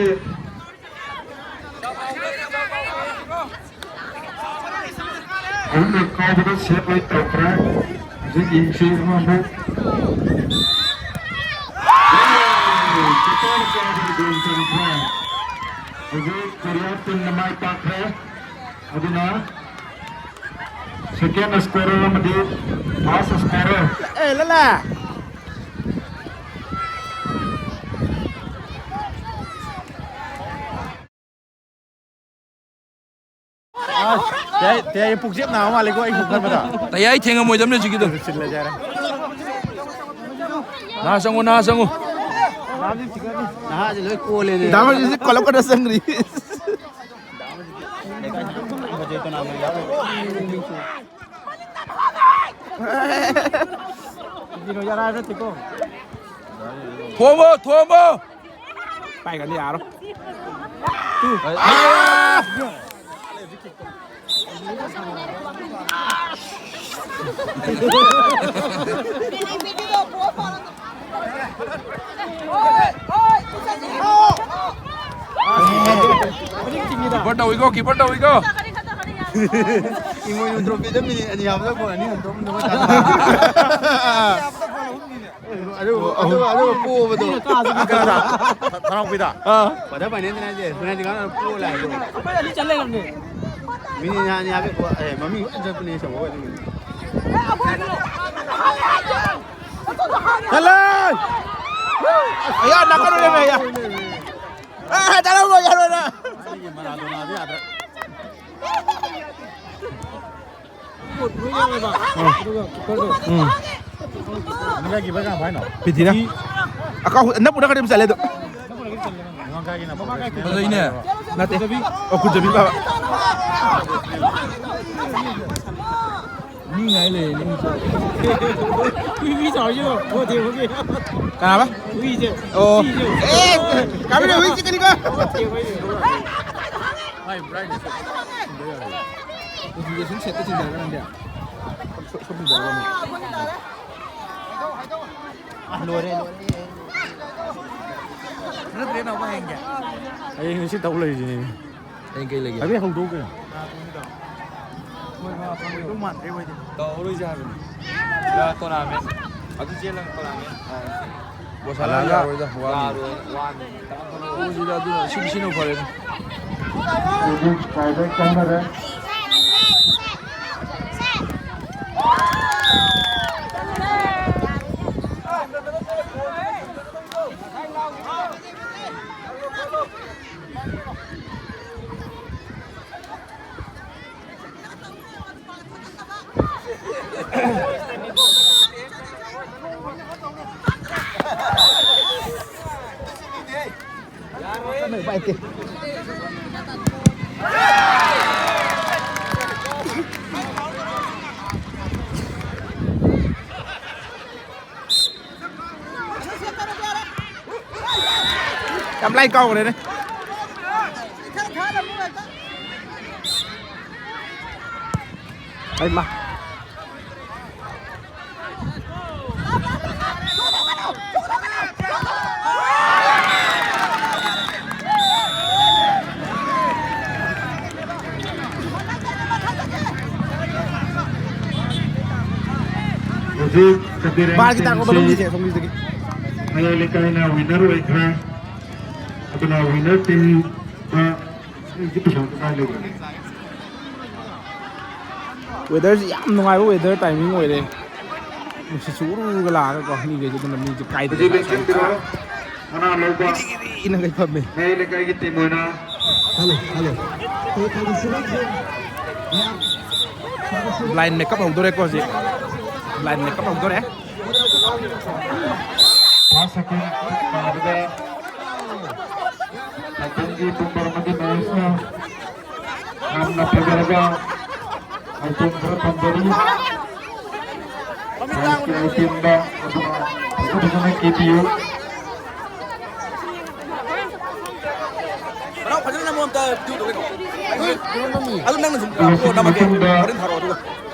ꯑꯍꯨꯝꯂꯛ ꯀꯥꯎꯕꯗ ꯁꯦꯞ ꯑꯣꯏ ꯇꯧꯈ꯭ꯔꯦ꯫ ꯍꯧꯖꯤꯛ ꯌꯦꯡꯁꯤ ꯑꯃ ꯑꯃꯨꯛ꯫ ꯀꯤꯄꯔ ꯀꯥꯎꯕꯗ ꯒꯣꯜ ꯆꯟꯈ꯭ꯔꯦ꯫ ꯍꯧꯖꯤꯛ ꯀꯣꯔꯤꯌꯥ ꯇꯤꯝꯅ ꯃꯥꯏ ꯄꯥꯛꯈ꯭ꯔꯦ꯫ ꯑꯗꯨꯅ ꯁꯦꯀꯦꯟ ꯁ꯭ꯀꯣꯔꯔ ꯑꯃꯗꯤ ꯐꯥꯔꯁ ꯁ꯭ꯀꯣꯔꯔ ꯑꯦ, ꯂꯂꯥ! ꯑꯁ, ꯇꯌꯥꯏ, ꯇꯌꯥꯏ ꯄꯨꯛꯆꯦꯞ ꯅꯥꯕ ꯃꯥꯜꯂꯦꯀꯣ, ꯑꯩ ꯁꯨꯝ ꯈꯟꯕꯗ꯫ ꯇꯌꯥꯏ ꯊꯦꯡꯉꯝꯃꯣꯏꯗꯕꯅꯦ ꯍꯧꯖꯤꯛꯀꯤꯗꯣ꯫ ꯁꯤꯜꯂꯁꯦ ꯍꯥꯏꯔꯦ꯫ ꯅꯍꯥ ꯆꯪꯉꯨ, ꯅꯍꯥ ꯆꯪꯉꯨ꯫ ꯅꯍꯥꯁꯦ ꯂꯣꯏ ꯀꯣꯜꯂꯦꯅꯦ꯫ ꯗꯥ ꯃꯔꯖꯤꯠꯁꯦ ꯀꯣꯜꯂꯛꯄꯗ ꯆꯪꯈ꯭ꯔꯤ꯫ ꯊꯣꯝꯃꯣ, ꯊꯣꯝꯃꯣ꯫ ꯄꯥꯏꯒꯅꯤ ꯌꯥꯔꯣ꯫ ꯇꯨ꯫ ꯑꯥ! Keeper ꯇꯧꯏꯀꯣ, keeper ꯇꯧꯏꯀꯣ꯫ ꯏꯃꯣꯏꯅꯨ trophy ꯗ minute ꯑꯅꯤ ꯍꯥꯞꯄꯗ goal ꯑꯅꯤ ꯍꯟꯗꯣꯛꯑꯝꯗꯧꯕ ꯇꯥꯔꯦ꯫ ꯑꯗꯨ, ꯑꯗꯨ, ꯑꯗꯨ ꯄꯣꯕꯗꯣ꯫ ꯀꯅꯥꯗ? ꯊꯥ-, ꯊꯥ-, ꯊꯥꯔꯥꯎꯄꯤꯗ? ꯑꯥ꯫ Quarter final ꯗꯅꯦ ꯍꯥꯏꯁꯦ, penalty ꯀꯥꯎꯅ ꯄꯣ ꯂꯥꯛꯑꯦ꯫ ꯑꯩꯈꯣꯏ ꯑꯅꯤ ꯆꯟ ꯂꯩꯔꯝꯅꯦ꯫ ꯃꯤꯅꯤꯠ ꯑꯅꯤ ꯍꯥꯞꯄꯦ, ꯑꯦ, ꯃꯃꯤꯡ ꯂꯣꯏ ꯆꯠꯄꯅꯦ, ꯁꯪꯒꯣꯏ ꯑꯗꯨꯝ꯫ ꯆꯠꯂꯣ! ꯑꯌꯥ, ꯅꯥꯀꯟ ꯑꯣꯏꯔꯝꯃꯦ, ꯑꯌꯥ꯫ ꯑꯥ, ꯆꯠꯂꯣ, ꯌꯥꯔꯣꯏ ꯅꯪ꯫ ꯃꯥꯒꯤ ꯃꯔꯥꯗꯣꯅꯥꯗꯣ ꯌꯥꯗ꯭ꯔꯦ꯫ ꯎꯝ꯫ ꯄꯤꯊꯤꯔꯥ? ꯑꯀꯥꯎ-, ꯅꯞꯄꯨ ꯅꯞꯀꯗꯤ ꯑꯗꯨꯝ ꯆꯠꯂꯦ ꯑꯗꯣ꯫ ꯐꯖꯩꯅꯦ꯫ ꯅꯠꯇꯦ꯫ ꯑꯣ, ꯀꯨꯟꯖꯕꯤ ꯄꯥꯕ꯫ ꯃꯤ ꯉꯥꯏ ꯂꯩꯔꯦꯅꯦ ꯃꯤ ꯆꯠꯂꯦ꯫ ꯍꯨꯏ, ꯍꯨꯏ ꯆꯥꯎꯔꯤꯁꯤꯕꯣ? ꯀꯅꯥꯕ? ꯍꯨꯏꯁꯦ꯫ ꯑꯣ꯫ ꯁꯤꯁꯦ꯫ ꯑꯦ! ꯀꯥꯕꯤꯔꯦ, ꯍꯨꯏ ꯆꯤꯛꯀꯅꯤꯀꯣ꯫ ꯃꯥꯏ brightness ꯁꯤꯟꯗ ꯌꯥꯔꯣꯏ꯫ ꯎꯄꯨꯁꯦ ꯁꯨꯝ ꯁꯦꯠꯇ ꯆꯤꯡꯊꯔꯒ ꯅꯪꯗꯤ꯫ ꯁꯣ-, ꯁꯣꯝ ꯆꯤꯡꯊꯔꯒ ꯑꯃꯨꯛ꯫ ꯑ, ꯂꯣꯏꯔꯦ, ꯂꯣꯏꯔꯦ꯫ ꯅꯠꯇ꯭ꯔꯦ ꯅꯥꯎꯕ ꯍꯌꯦꯡꯒꯤ꯫ ꯍꯌꯦꯡ ꯉꯁꯤ ꯇꯧ ꯂꯩꯔꯤꯁꯤꯅꯦ꯫ ꯍꯌꯦꯡ ꯀꯩ ꯂꯩꯒꯦ? ꯍꯥꯏꯐꯦꯠ ꯍꯧꯗꯣꯛꯎ ꯀꯩꯅꯣ꯫ ꯇꯧꯗꯧ ꯃꯥꯟꯗ꯭ꯔꯦ ꯃꯣꯏꯗꯤ꯫ ꯇꯧꯔꯔꯣꯏꯁꯦ ꯍꯥꯏꯕꯅꯤ꯫ ꯁꯤꯗ tournament꯫ ꯑꯗꯨ ꯆꯦꯜꯂꯒ tournament꯫ ꯕꯣꯁꯥꯅ ꯍꯜꯂꯛꯑꯒ ꯌꯥꯔꯣꯏꯗ, ꯋꯥꯅꯤ꯫ ꯌꯥꯔꯣꯏ, ꯋꯥꯅꯤ꯫ ꯇꯧꯁꯤꯗ ꯑꯗꯨꯅ ꯁꯤꯅ, ꯁꯤꯅ ꯐꯔꯦꯗ꯫ ꯍꯧꯖꯤꯛ ꯀꯥꯏꯗ ꯆꯪꯅꯔꯦ? ꯄꯥꯏꯇꯦ꯫ ꯌꯥꯝ ꯂꯥꯏ ꯀꯥꯎꯈ꯭ꯔꯦꯅꯦ꯫ ꯑꯩꯃ꯫ ꯍꯧꯖꯤꯛ ꯁꯦꯀꯦꯟ ꯕꯥꯔꯒꯤ ꯇꯥꯡ ꯁꯦꯃꯤꯁꯤ ꯀꯨꯟꯃꯔꯤꯁꯦ ꯑꯁꯣꯝꯒꯤꯗꯒꯤ꯫ ꯃꯌꯥꯏ ꯂꯩꯀꯥꯏꯅ ꯋꯤꯟꯅꯔ ꯑꯣꯏꯈ꯭ꯔꯦ꯫ ꯑꯗꯨꯅ ꯋꯤꯟꯅꯔ ꯇꯤꯝꯗ ꯍꯧꯖꯤꯛ ꯄꯩꯁꯥ ꯀꯗꯥꯏ ꯂꯩꯈ꯭ꯔꯦ? ꯋꯦꯗꯔꯁꯤ ꯌꯥꯝ ꯅꯨꯡꯉꯥꯏꯕ ꯋꯦꯗꯔ ꯇꯥꯏꯃꯤꯡ ꯑꯣꯏꯔꯦ꯫ ꯅꯨꯡꯁꯤꯠꯁꯨ ꯎꯔꯨꯔꯒ ꯂꯥꯛꯑꯒꯀꯣ, ꯃꯤꯈꯩꯁꯦ ꯑꯗꯨꯅ ꯃꯤꯁꯦ ꯀꯥꯏꯗ ꯍꯧꯖꯤꯛ ꯂꯦꯡꯁꯤꯟꯕꯤꯔꯣ꯫ ꯃꯅꯥ ꯂꯧꯕ ꯒꯤꯔꯤ ꯒꯤꯔꯤꯅ ꯀꯩ ꯐꯝꯃꯦ꯫ ꯃꯌꯥꯏ ꯂꯩꯀꯥꯏꯒꯤ ꯇꯤꯝ ꯑꯣꯏꯅ ꯍꯜꯂꯣ, ꯍꯜꯂꯣ꯫ ꯂꯥꯏꯟ ꯃꯦꯀꯞ ꯍꯧꯗꯣꯔꯦꯀꯣ ꯍꯧꯖꯤꯛ꯫ ꯂꯥꯏꯟ ꯃꯦꯀꯞ ꯍꯧꯗꯣꯔꯦ꯫ ꯐꯥꯔꯁ ꯁꯦꯀꯦꯟ ꯇꯥꯕꯗ ꯁꯥꯏꯀꯜꯒꯤ ꯄꯨꯝꯕꯔ ꯑꯃꯗꯤ ꯃꯍꯦꯁꯅ ꯌꯥꯝꯅ ꯐꯖꯔꯕ ꯑꯥꯏꯇꯦꯝ ꯈꯔ ꯊꯝꯖꯔꯤ꯫ ꯐ꯭ꯔꯦꯟꯁꯀꯤ ꯑꯥꯏꯇꯦꯝꯗ ꯑꯗꯨꯅ ꯐꯖ ꯐꯖꯅ ꯀꯦꯕꯤꯌꯨ꯫ ꯃꯅꯥꯎ ꯐꯖꯅ ꯅꯝꯃꯣ ꯑꯝꯇ ꯚꯤꯗꯤꯑꯣꯗꯣ ꯀꯩꯅꯣ꯫ ꯑꯗꯨ ꯅꯪꯅ ꯁꯨꯝ ꯃꯁꯤꯒꯤ ꯅꯝꯃꯒꯦ꯫ ꯃꯇꯨꯡꯗ ꯍꯣꯔꯦꯟ ꯊꯥꯔꯛꯑꯣ ꯑꯗꯨꯒ꯫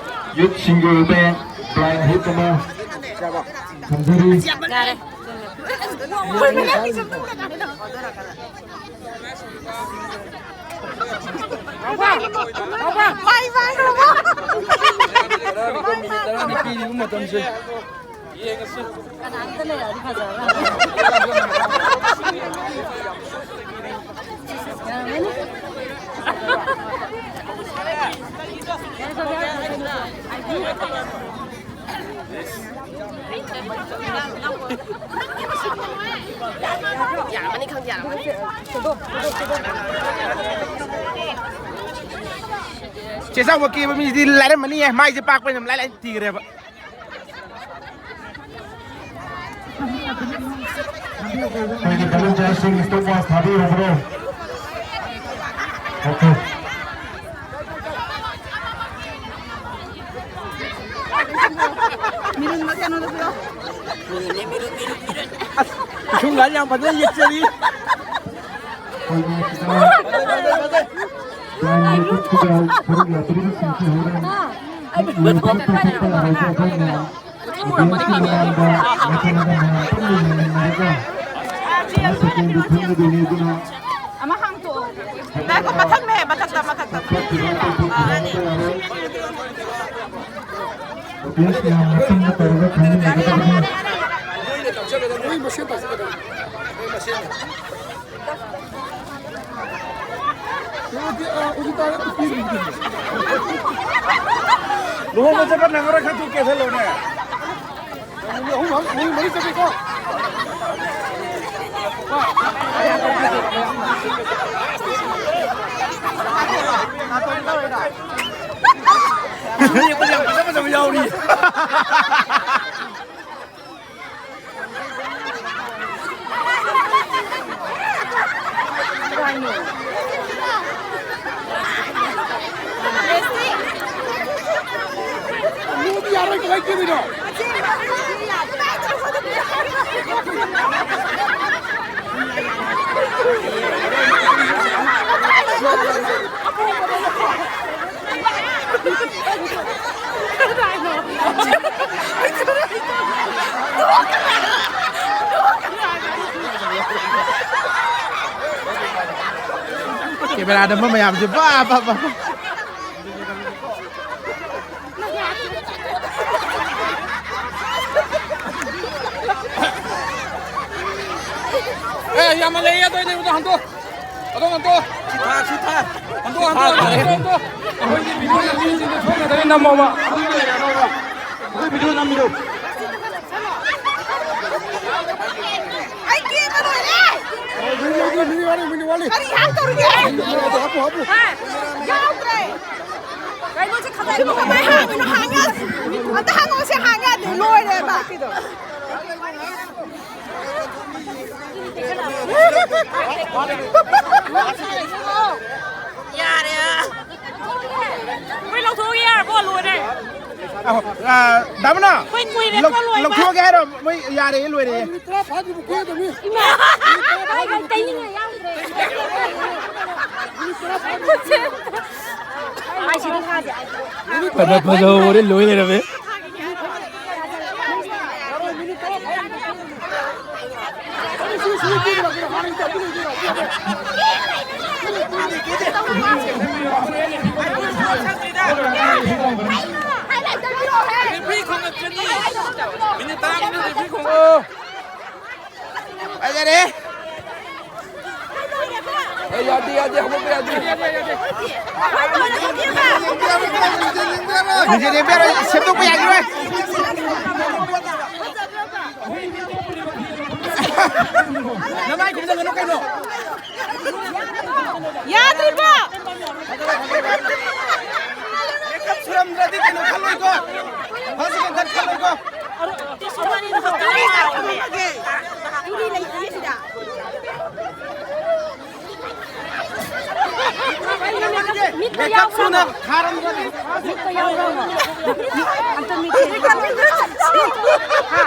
ꯌꯨꯠꯁꯤꯡꯒꯤ ꯑꯣꯏꯕ ꯕ꯭ꯂꯥꯏꯟ ꯍꯤꯠ ꯑꯃ ꯊꯝꯖꯔꯤ꯫ ꯌꯥꯔꯦ꯫ ꯃꯇꯝꯁꯦ꯫ ꯀꯅꯥꯝꯇ ꯂꯩꯔꯗꯤ ꯐꯖꯔꯣꯏ꯫ ꯌꯥꯔꯝꯃꯅꯤ, ꯈꯪꯗꯦ, ꯌꯥꯔꯝꯃꯅꯤ꯫ ꯆꯦ ꯆꯥꯎꯕ ꯀꯦꯕ ꯃꯤꯁꯤꯗꯤ ꯂꯥꯏꯔꯝꯃꯅꯤꯌꯦ, ꯃꯥꯏꯁꯦ ꯄꯥꯛꯄꯅꯤꯅ ꯂꯥꯏ ꯂꯥꯏ ꯊꯤꯈ꯭ꯔꯦꯕ꯫ ꯑꯩꯈꯣꯏꯒꯤ ꯚꯣꯂꯨꯟꯇꯤꯌꯔꯁꯤꯡ ꯁ꯭ꯇꯣꯞ ꯋꯥꯆ ꯊꯥꯕꯤꯔꯨꯕ꯭ꯔꯣ? ꯑꯣꯀꯦ꯫ ꯄꯤꯁꯨꯝꯒꯁꯦ ꯌꯥꯝ ꯐꯖꯅ ꯌꯦꯛꯆꯔꯤ꯫ ꯑꯩꯈꯣꯏꯒꯤ ꯁꯤꯗ ꯂꯥꯏ ꯃꯤꯀꯨꯞꯁꯤꯗ ꯁꯔꯨꯛ ꯌꯥꯕꯤꯔꯤꯕꯁꯤꯡꯁꯤ ꯍꯣꯔꯦꯟ ꯃꯤꯀꯨꯞ ꯄꯥꯡꯊꯣꯛꯄ ꯍꯧꯔꯒ ꯑꯩꯈꯣꯏꯅ ꯑꯣꯗꯤꯌꯦꯟꯁꯀꯤ ꯃꯃꯥꯡꯗ ꯅꯠꯇ꯭ꯔꯒ ꯃꯌꯥꯝ ꯄꯨꯟꯅ ꯌꯦꯡꯃꯤꯟꯅꯔꯒ ꯐꯥꯔꯁ ꯁꯦꯀꯦꯟꯗꯨ ꯈꯪꯒꯗꯣꯏꯅꯤ꯫ ꯑꯗꯨꯅ ꯑꯃ ꯍꯥꯡꯇꯣꯛꯑꯣ꯫ ꯉꯥꯏꯈꯣ, ꯃꯊꯛꯅꯦ, ꯃꯊꯛꯇ, ꯃꯊꯛꯇ, ꯃꯊꯛꯇ꯫ ꯆꯠꯈꯤꯕ ꯑꯇꯣꯞꯄ ꯑꯥ, ꯑꯥ, ꯊꯣꯏꯗꯣꯛꯄ ꯌꯥꯔꯣꯏ꯫ ꯑꯣꯗꯤꯌꯦꯟꯁ ꯃꯌꯥꯝ ꯃꯇꯨꯡꯗ ꯇꯧꯔꯒ ꯈꯪꯃꯤꯟꯅꯒꯗꯕꯅꯤ꯫ ꯃꯣꯏ ꯃꯁꯦꯟ ꯇꯧꯁꯤꯟꯒꯗꯕꯅꯤ꯫ ꯃꯣꯏ ꯃꯁꯦꯟ꯫ ꯂꯨꯍꯣꯡꯕ ꯆꯠꯄ ꯅꯪꯉꯔꯣꯏ, ꯈꯔ ꯊꯨꯅ ꯀꯦꯁꯜꯂꯣꯅꯦ꯫ ꯃꯤ ꯑꯍꯨꯝ, ꯑꯍꯨꯝ, ꯃꯤ ꯃꯔꯤ ꯆꯠꯄꯤꯀꯣ꯫ ꯌꯦꯡꯕꯗ ꯌꯥꯝ ꯐꯖ ꯐꯖꯕ ꯌꯥꯎꯔꯤ꯫ ꯃꯣꯗꯤ ꯌꯥꯔꯣꯏ, ꯀꯃꯥꯏ ꯆꯦꯜꯂꯤꯅꯣ? ꯀꯦꯃꯦꯔꯥ ꯅꯝꯕ ꯃꯌꯥꯝꯁꯦ ꯕꯥ ꯕꯥ ꯕꯥ꯫ ꯑꯦ, ꯌꯥꯝꯃꯜꯂꯦ, ꯑꯗꯣ ꯂꯩꯕꯗꯣ ꯍꯟꯗꯣꯛ꯫ ꯑꯗꯣ ꯍꯟꯗꯣꯛ꯫ ꯁꯤ ꯊꯥ, ꯁꯤ ꯊꯥ꯫ ꯍꯟꯗꯣꯛ, ꯍꯟꯗꯣꯛ, ꯍꯟꯗꯣꯛ, ꯍꯟꯗꯣꯛ꯫ ꯑꯩꯈꯣꯏꯒꯤ ꯚꯤꯗꯤꯑꯣ ꯅꯝꯃꯤꯁꯤꯡꯗꯣ ꯁꯣꯝꯗ ꯅꯝꯃꯣꯕ꯫ ꯑꯗꯨꯒ ꯌꯥꯅꯣꯕ꯫ ꯑꯩꯈꯣꯏ ꯚꯤꯗꯤꯑꯣ ꯅꯝꯃꯤꯗꯣ꯫ ꯑꯩ ꯀꯦꯕ ꯂꯣꯏꯔꯦ꯫ ꯃꯤꯅꯤꯠ ꯋꯥꯠꯂꯤ, ꯃꯤꯅꯤꯠ ꯋꯥꯠꯂꯤ, ꯃꯤꯅꯤꯠ ꯋꯥꯠꯂꯤ꯫ ꯀꯔꯤ ꯍꯥꯞꯇꯧꯔꯤꯒꯦ? ꯍꯥꯞꯄꯨ, ꯍꯥꯞꯄꯨ꯫ ꯍꯥ? ꯌꯥꯎꯗ꯭ꯔꯦ꯫ ꯀꯩꯅꯣ ꯁꯤ ꯈꯖꯥꯏ ꯀꯃꯥꯏ ꯍꯥꯡꯉꯤꯅꯣ? ꯍꯥꯡ ꯌꯥꯗꯦ꯫ ꯑꯝꯇ ꯍꯥꯡꯉꯣ, ꯁꯤ ꯍꯥꯡ ꯌꯥꯗꯦ꯫ ꯂꯣꯏꯔꯦꯕ꯫ ꯌꯥꯔꯦ꯫ ꯑꯩꯈꯣꯏ ꯂꯧꯊꯣꯛꯑꯒꯦ ꯌꯥꯔꯕꯣ? ꯂꯣꯏꯔꯦ꯫ ꯑꯍꯣ, ꯑ, ꯗꯥ ꯃꯅꯥ, ꯑꯩꯈꯣꯏ ꯀꯨꯏꯔꯦꯀꯣ ꯂꯧ-, ꯂꯣꯏꯕ꯫ ꯂꯧꯊꯣꯛꯑꯒꯦ ꯍꯥꯏꯔꯣ? ꯃꯣꯏ ꯌꯥꯔꯦ, ꯂꯣꯏꯔꯦ꯫ ꯏꯃꯥ! ꯑꯩ ꯇꯩꯅꯤꯡꯉꯥꯏ ꯌꯥꯎꯗ꯭ꯔꯦ꯫ ꯐꯖ ꯐꯖꯍꯧꯕꯅꯦ, ꯂꯣꯏ ꯂꯩꯔꯝꯃꯦ꯫ ꯐꯖꯔꯦ꯫ ꯑꯦ, ꯌꯥꯗꯦ, ꯌꯥꯗꯦ, ꯍꯧꯒꯠꯄ ꯌꯥꯗꯦ꯫ ꯃꯤꯡꯁꯦꯜ ꯌꯦꯡꯕ ꯌꯥꯔꯣꯏ, ꯁꯦꯝꯗꯣꯛꯄ ꯌꯥꯈꯤꯔꯣꯏ꯫ ꯅꯃꯥꯏ ꯈꯨꯝꯖꯟꯒꯅꯨ ꯀꯩꯅꯣ꯫ ꯌꯥꯗ꯭ꯔꯤꯕꯣ? ꯃꯦꯀꯞ ꯁꯨꯔꯝꯗ꯭ꯔꯗꯤ ꯀꯩꯅꯣ ꯈꯜꯂꯣꯏꯀꯣ꯫ ꯐꯥꯔꯁ ꯁꯦꯀꯦꯟ ꯊꯥꯔꯠ ꯈꯜꯂꯣꯏꯀꯣ꯫ ꯃꯤꯠꯇ ꯃꯦꯀꯞ ꯌꯥꯎꯕ꯭ꯔꯥ? ꯁꯨꯅ ꯊꯥꯔꯝꯗ꯭ꯔꯗꯤ꯫ ꯃꯤꯠꯇ ꯌꯥꯎꯕ꯭ꯔꯥ? ꯑꯝꯇ ꯃꯤꯠꯇ꯫ ꯍꯥ?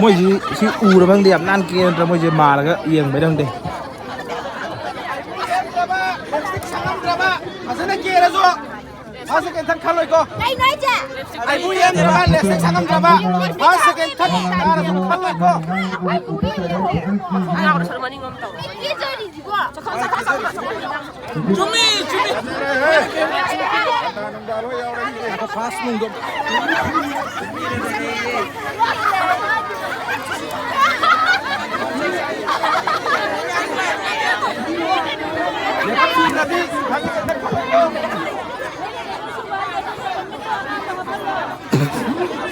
ꯃꯣꯏꯁꯤ ꯁꯤ ꯎꯔꯕ ꯈꯪꯗꯦ, ꯌꯥꯝ ꯅꯥꯟ ꯀꯦ ꯅꯠꯇ꯭ꯔ ꯃꯣꯏꯁꯦ ꯃꯥꯔꯒ ꯌꯦꯡꯕꯩꯔ ꯈꯪꯗꯦ꯫ ꯐꯖꯅ ꯀꯦꯔꯁꯨ ꯐꯥꯔꯁ ꯁꯦꯀꯦꯟ ꯊꯥꯔꯠ ꯈꯜꯂꯣꯏꯀꯣ꯫ ꯀꯩꯅꯣ ꯍꯥꯏꯁꯦ? ꯑꯩꯕꯨ ꯌꯦꯡꯗ꯭ꯔꯕ, ꯂꯦꯞꯁꯇꯤꯛ ꯁꯪꯉꯝꯗ꯭ꯔꯕ, ꯐꯥꯔꯁ ꯁꯦꯀꯦꯟ ꯊꯥꯔꯠ ꯀꯥꯔꯁꯨ ꯈꯜꯂꯣꯏꯀꯣ꯫ ꯆꯨꯝꯃꯤ, ꯆꯨꯝꯃꯤ꯫ ꯐꯥꯔꯁ ꯅꯨꯡꯗꯣ꯫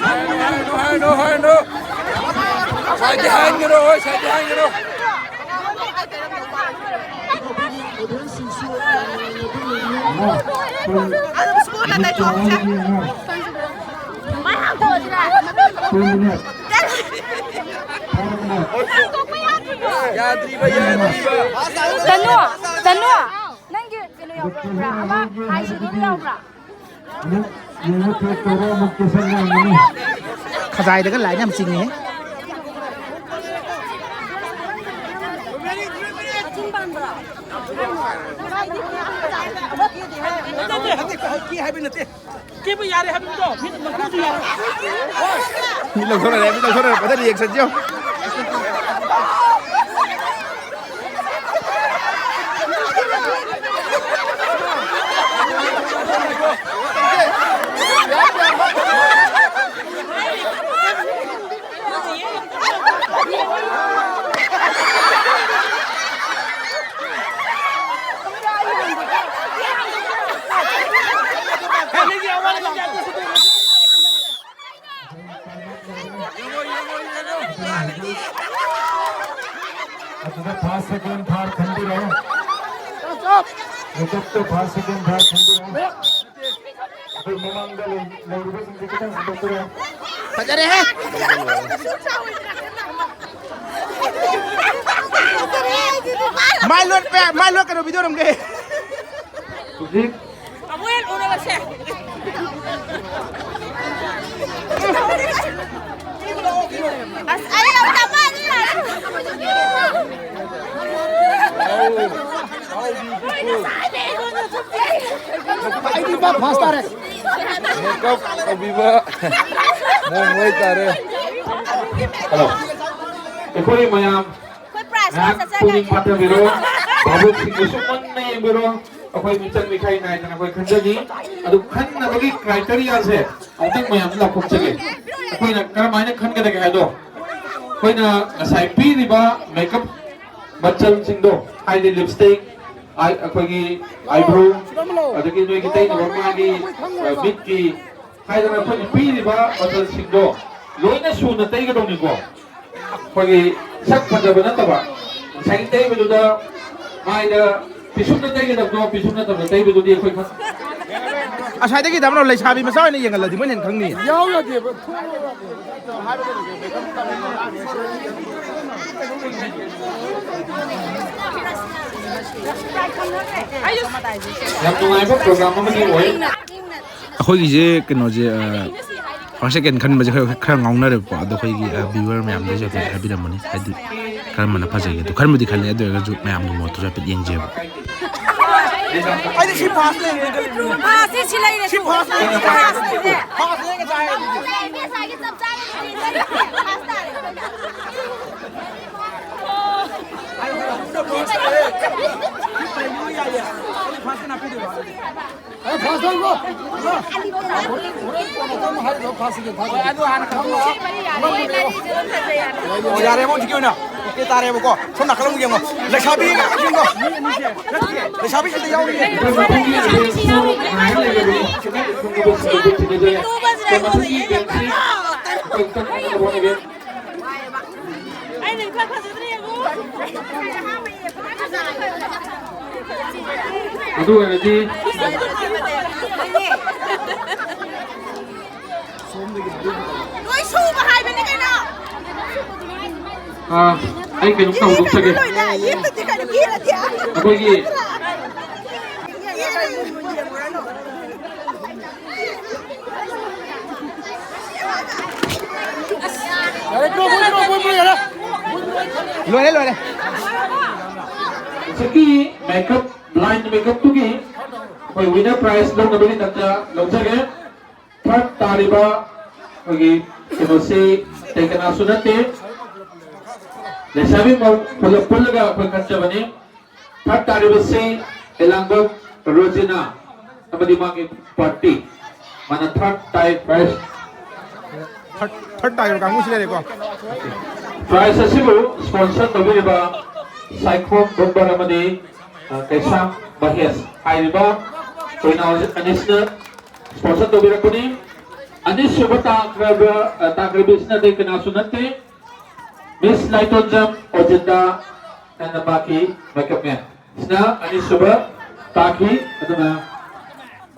ꯍꯥꯏꯅꯨ, ꯍꯥꯏꯅꯨ, ꯍꯥꯏꯅꯨ, ꯍꯥꯏꯅꯨ꯫ ꯁꯥꯏꯗꯤ ꯍꯥꯏꯅꯒꯅꯨ, ꯍꯣꯏ, ꯁꯥꯏꯗꯤ ꯍꯥꯏꯅꯒꯅꯨ꯫ ꯑꯗꯨꯝ ꯁ꯭ꯀꯨꯜꯗ ꯇꯩꯊꯣꯛꯁꯦ꯫ ꯃꯥꯏ ꯍꯥꯡꯗꯣꯛꯑꯁꯤꯔꯥ? ꯌꯥꯗ꯭ꯔꯤꯕ, ꯌꯥꯗ꯭ꯔꯤꯕ꯫ ꯇꯅꯨ, ꯇꯅꯨ, ꯅꯪꯒꯤ ꯀꯩꯅꯣ ꯌꯥꯎꯕ꯭ꯔꯥ? ꯑꯃ ꯍꯥꯏꯁꯤꯗꯤ ꯌꯥꯎꯕ꯭ꯔꯥ? ꯑꯃꯨꯛ ꯌꯦꯡꯉꯨ, ꯇꯦꯁ ꯇꯧꯔꯣ, ꯑꯃꯨꯛ ꯀꯦꯁꯟ ꯌꯥꯝꯒꯅꯤ꯫ ꯈꯖꯥꯏꯗꯒ ꯂꯥꯏꯟ ꯌꯥꯝ ꯆꯤꯡꯉꯦ꯫ ꯅꯠꯇꯦ, ꯅꯠꯇꯦ, ꯀꯦ ꯍꯥꯏꯕ ꯅꯠꯇꯦ꯫ ꯀꯦꯕ ꯌꯥꯔꯦ ꯍꯥꯏꯕ ꯅꯠꯇ꯭ꯔꯣ? ꯃꯤꯠ ꯃꯀꯨꯁꯨ ꯌꯥꯔꯦ꯫ ꯃꯤꯠ ꯂꯧꯊꯣꯔꯛꯑꯦ, ꯃꯤꯠ ꯂꯧꯊꯣꯔꯛꯑꯦ꯫ ꯃꯊꯪ ꯔꯤꯌꯦꯛꯁꯟꯁꯤ ꯌꯦꯡꯉꯨ꯫ ꯑꯗꯨꯗ first second third ꯈꯟꯕꯤꯔꯣ꯫ ꯃꯦꯀꯞꯇ first second third ꯈꯟꯕꯤꯔꯣ꯫ ꯑꯩꯈꯣꯏ ꯃꯃꯥꯡꯗ ꯂꯩ-, ꯂꯩꯔꯤꯕꯁꯤꯡꯁꯦ ꯈꯤꯇꯪ ꯍꯟꯗꯣꯛꯄꯤꯔꯣ꯫ ꯐꯖꯔꯦꯍꯦ꯫ ꯃꯥꯏ ꯂꯣꯠꯄ, ꯃꯥꯏ ꯂꯣꯠꯀꯅꯨ, ꯚꯤꯗꯤꯑꯣ ꯅꯝꯒꯦ꯫ ꯍꯧꯖꯤꯛ ꯑꯃꯨꯛ ꯍꯦꯟꯅ ꯎꯅꯔꯁꯦ꯫ ꯑꯁ, ꯑꯩ ꯌꯥꯝ ꯇꯞꯄꯅꯤ꯫ ꯑꯩꯗꯤ ꯃꯥ ꯐꯥꯁ ꯇꯥꯔꯦ꯫ ꯃꯦꯀꯞ ꯇꯧꯕꯤꯕ ꯃꯑꯣꯡ ꯑꯣꯏꯇꯥꯔꯦ꯫ ꯍꯜꯂꯣ꯫ ꯑꯩꯈꯣꯏ ꯃꯌꯥꯝ ꯑꯩꯈꯣꯏ ꯄ꯭ꯔꯥꯏꯖ ꯉꯥꯏꯍꯥꯛ ꯈꯔ ꯄꯨꯛꯅꯤꯡ ꯆꯠꯆꯈ꯭ꯔꯒꯦ꯫ ꯐꯥꯊꯕꯤꯔꯣ꯫ ꯚꯥꯕꯣꯛꯁꯤꯡꯕꯨꯁꯨ ꯃꯨꯟꯅ ꯌꯦꯡꯕꯤꯔꯣ꯫ ꯑꯩꯈꯣꯏ ꯃꯤꯆꯪ ꯃꯤꯈꯥꯏ ꯅꯥꯏꯗꯅ ꯑꯩꯈꯣꯏ ꯈꯟꯖꯅꯤ꯫ ꯑꯗꯨ ꯈꯟꯅꯕꯒꯤ ꯀ꯭ꯔꯥꯏꯇꯦꯔꯤꯌꯥꯁꯦ ꯑꯃꯨꯛꯇꯪ ꯃꯌꯥꯝꯗ ꯂꯥꯎꯊꯣꯛꯆꯒꯦ꯫ ꯑꯩꯈꯣꯏꯅ ꯀꯔꯝꯍꯥꯏꯅ ꯈꯟꯒꯗꯒꯦ ꯍꯥꯏꯗꯣ, ꯑꯩꯈꯣꯏꯅ ꯉꯁꯥꯏ ꯄꯤꯔꯤꯕ ꯃꯦꯀꯞ ꯃꯆꯜꯁꯤꯡꯗꯣ, ꯍꯥꯏꯗꯤ ꯂꯤꯞꯁꯇꯤꯛ, ꯑꯥꯏ-, ꯑꯩꯈꯣꯏꯒꯤ ꯑꯥꯏꯕ꯭ꯔꯣ, ꯑꯗꯒꯤ ꯅꯣꯏꯒꯤ ꯇꯩꯅꯕ ꯃꯥꯒꯤ, ꯑ, ꯃꯤꯠꯀꯤ ꯍꯥꯏꯗꯅ ꯑꯩꯈꯣꯏꯅ ꯄꯤꯔꯤꯕ ꯃꯆꯜꯁꯤꯡꯗꯣ ꯂꯣꯏꯅ ꯁꯨꯅ ꯇꯩꯒꯗꯧꯅꯤꯀꯣ꯫ ꯑꯩꯈꯣꯏꯒꯤ ꯁꯛ ꯐꯖꯕ ꯅꯠꯇꯕ, ꯉꯁꯥꯏꯒꯤ ꯇꯩꯕꯗꯨꯗ ꯃꯥꯏꯗ ꯄꯤꯁꯨꯝꯅ ꯇꯩꯒꯗꯕꯗꯣ ꯄꯤꯁꯨꯝ ꯅꯠꯇꯕꯗ ꯇꯩꯕꯗꯨꯗꯤ ꯑꯩꯈꯣꯏ ꯈꯪ- ꯉꯁꯥꯏꯗꯒꯤ ꯗꯥꯝꯅꯣ ꯂꯩꯁꯥꯕꯤ ꯃꯆꯥ ꯑꯣꯏꯅ ꯌꯦꯡꯍꯜꯂꯗꯤ ꯃꯣꯏꯅ ꯍꯦꯟꯅ ꯈꯪꯅꯤ꯫ ꯌꯥꯎ ꯌꯥꯗꯦꯕ꯫ ꯌꯥꯝ ꯅꯨꯡꯉꯥꯏꯕ ꯄ꯭ꯔꯣꯒ꯭ꯔꯥꯝ ꯑꯃꯗꯤ ꯑꯣꯏ꯫ ꯑꯩꯈꯣꯏꯒꯤꯁꯦ ꯀꯩꯅꯣꯁꯦ, ꯑ, ꯐꯥꯔꯁ ꯁꯦꯀꯦꯟ ꯈꯟꯕꯁꯦ ꯈꯔ, ꯈꯔ ꯉꯥꯎꯅꯔꯦꯕꯀꯣ꯫ ꯑꯗꯣ ꯑꯩꯈꯣꯏꯒꯤ, ꯑ, ꯚ꯭ꯌꯨꯋꯔ ꯃꯌꯥꯝꯗꯁꯨ ꯍꯥꯏꯐꯦꯠ ꯍꯥꯏꯕꯤꯔꯝꯕꯅꯤ, ꯍꯥꯏꯗꯤ ꯀꯔꯝꯕꯅ ꯐꯖꯒꯦ ꯑꯗꯣ꯫ ꯈꯟꯕꯨꯗꯤ ꯈꯜꯂꯦ, ꯑꯗꯨ ꯑꯣꯏꯔꯒꯁꯨ ꯃꯌꯥꯝꯒꯤ ꯃꯣꯠꯇꯨꯁꯨ ꯍꯥꯏꯐꯦꯠ ꯌꯦꯡꯖꯦꯕ꯫ ꯑꯩꯗꯤ ꯁꯤ ꯐꯥꯁ ꯂꯩꯔꯦ꯫ ꯐꯥꯁꯁꯦ ꯁꯤ ꯂꯩꯔꯦ꯫ ꯁꯤ ꯐꯥꯁ ꯂꯩꯔꯦ꯫ ꯐꯥꯁ ꯂꯩꯔꯦ꯫ ꯐꯥꯁ ꯂꯩꯔꯦ ꯉꯁꯥꯏ꯫ ꯉꯁꯥꯏꯒꯤ ꯆꯞ ꯆꯥꯔꯦ꯫ ꯐꯥꯁ ꯇꯥꯔꯦ꯫ ꯐꯥꯁ ꯇꯥꯔꯦ꯫ ꯑꯦ, ꯐꯥꯁ ꯇꯧꯔꯣ꯫ ꯍꯣꯔꯦꯟ, ꯍꯣꯔꯦꯟ ꯀꯣꯟꯅ ꯇꯞꯅ ꯍꯥꯏꯔꯣ, ꯐꯥꯁ ꯇꯥꯔꯦ, ꯐꯥꯁ ꯇꯥꯔꯦ꯫ ꯑꯣ, ꯌꯥꯔꯦꯕ, ꯍꯧꯖꯤꯛꯀꯤ ꯑꯣꯏꯅ꯫ ꯑꯣꯀꯦ ꯇꯥꯔꯦꯕ꯫ ꯀꯣ ꯁꯣꯝ ꯅꯥꯀꯜ ꯑꯃꯨꯛ ꯌꯦꯡꯉꯣ꯫ ꯂꯩꯁꯥꯕꯤꯒ ꯌꯦꯡꯉꯣ꯫ ꯂꯩꯁꯥꯕꯤꯁꯤꯗ ꯌꯥꯎꯔꯤꯌꯦ꯫ ꯑꯩꯅ ꯏꯐ ꯐꯖꯗ꯭ꯔꯦ ꯌꯦꯡꯉꯨ꯫ ꯑꯗꯨ ꯑꯣꯏꯔꯗꯤ ꯂꯣꯏ ꯁꯨꯕ ꯍꯥꯏꯕꯅꯤ ꯀꯩꯅꯣ꯫ ꯑꯥ, ꯑꯩ ꯀꯩꯅꯣꯝꯇ ꯍꯧꯗꯣꯛꯆꯒꯦ꯫ ꯂꯣꯏꯅ ꯌꯦꯛꯇꯗꯤ ꯀꯩꯅꯣ ꯌꯦꯛꯑꯗꯤ꯫ ꯑꯩꯈꯣꯏꯒꯤ ꯌꯥꯔꯦ, ꯀ꯭ꯔꯣ, ꯀ꯭ꯔꯣ, ꯀ꯭ꯔꯣ, ꯀ꯭ꯔꯣ, ꯌꯥꯔꯦ꯫ ꯂꯣꯏꯔꯦ, ꯂꯣꯏꯔꯦ꯫ ꯍꯧꯖꯤꯛꯀꯤ ꯃꯦꯀꯞ, ꯕ꯭ꯂꯥꯏꯟ ꯃꯦꯀꯞꯇꯨꯒꯤ ꯑꯩꯈꯣꯏ ꯋꯤꯅꯔ ꯄ꯭ꯔꯥꯏꯖ ꯂꯧꯅꯕꯒꯤꯗꯃꯛꯇ ꯂꯧꯖꯒꯦ꯫ ꯊꯥꯔꯠ ꯇꯥꯔꯤꯕ ꯑꯩꯈꯣꯏꯒꯤ ꯀꯩꯅꯣꯁꯤ ꯑꯇꯩ ꯀꯅꯥꯁꯨ ꯅꯠꯇꯦ, ꯂꯩꯁꯥꯕꯤ ꯃꯧ ꯄꯨꯂꯞ ꯄꯨꯜꯂꯒ ꯑꯩꯈꯣꯏ ꯈꯟꯖꯕꯅꯤ꯫ ꯊꯥꯔꯠ ꯇꯥꯔꯤꯕꯁꯤ ꯑꯦꯂꯥꯡꯕꯝ ꯔꯣꯖꯤꯅꯥ ꯑꯃꯗꯤ ꯃꯥꯒꯤ ꯄꯥꯔꯇꯤ, ꯃꯥꯅ ꯊꯥꯔꯠ ꯇꯥꯏ ꯄ꯭ꯔꯥꯏꯖ꯫ ꯊꯥꯔꯠ, ꯊꯥꯔꯠ ꯇꯥꯔꯤꯕ ꯀꯥꯡꯕꯨꯁꯤ ꯂꯩꯔꯦꯀꯣ꯫ ꯄ꯭ꯔꯥꯏꯖ ꯑꯁꯤꯕꯨ ꯁ꯭ꯄꯣꯟꯁꯔ ꯇꯧꯕꯤꯔꯤꯕ ꯁꯥꯏꯈꯣꯝ ꯕꯣꯝꯕꯔ ꯑꯃꯗꯤ, ꯑ, ꯀꯩꯁꯥꯝ ꯃꯍꯦꯁ ꯍꯥꯏꯔꯤꯕ ꯑꯩꯈꯣꯏ ꯏꯅꯥꯎ ꯑꯅꯤꯁꯤꯅ ꯁ꯭ꯄꯣꯟꯁꯔ ꯇꯧꯕꯤꯔꯛꯄꯅꯤ꯫ ꯑꯅꯤꯁꯨꯕ ꯇꯥꯈ꯭ꯔꯕ, ꯑ, ꯇꯥꯈ꯭ꯔꯕꯤꯁꯤꯅ ꯑꯇꯩ ꯀꯅꯥꯁꯨ ꯅꯠꯇꯦ, ꯃꯤꯁ ꯂꯥꯏꯇꯣꯟꯖꯝ ꯑꯣꯖꯤꯟꯗꯥ and the ꯕꯥꯀꯤ ꯃꯦꯀꯞ ꯃꯦꯟ꯫ ꯁꯤꯅ ꯑꯅꯤꯁꯨꯕ ꯇꯥꯈꯤ꯫ ꯑꯗꯨꯅ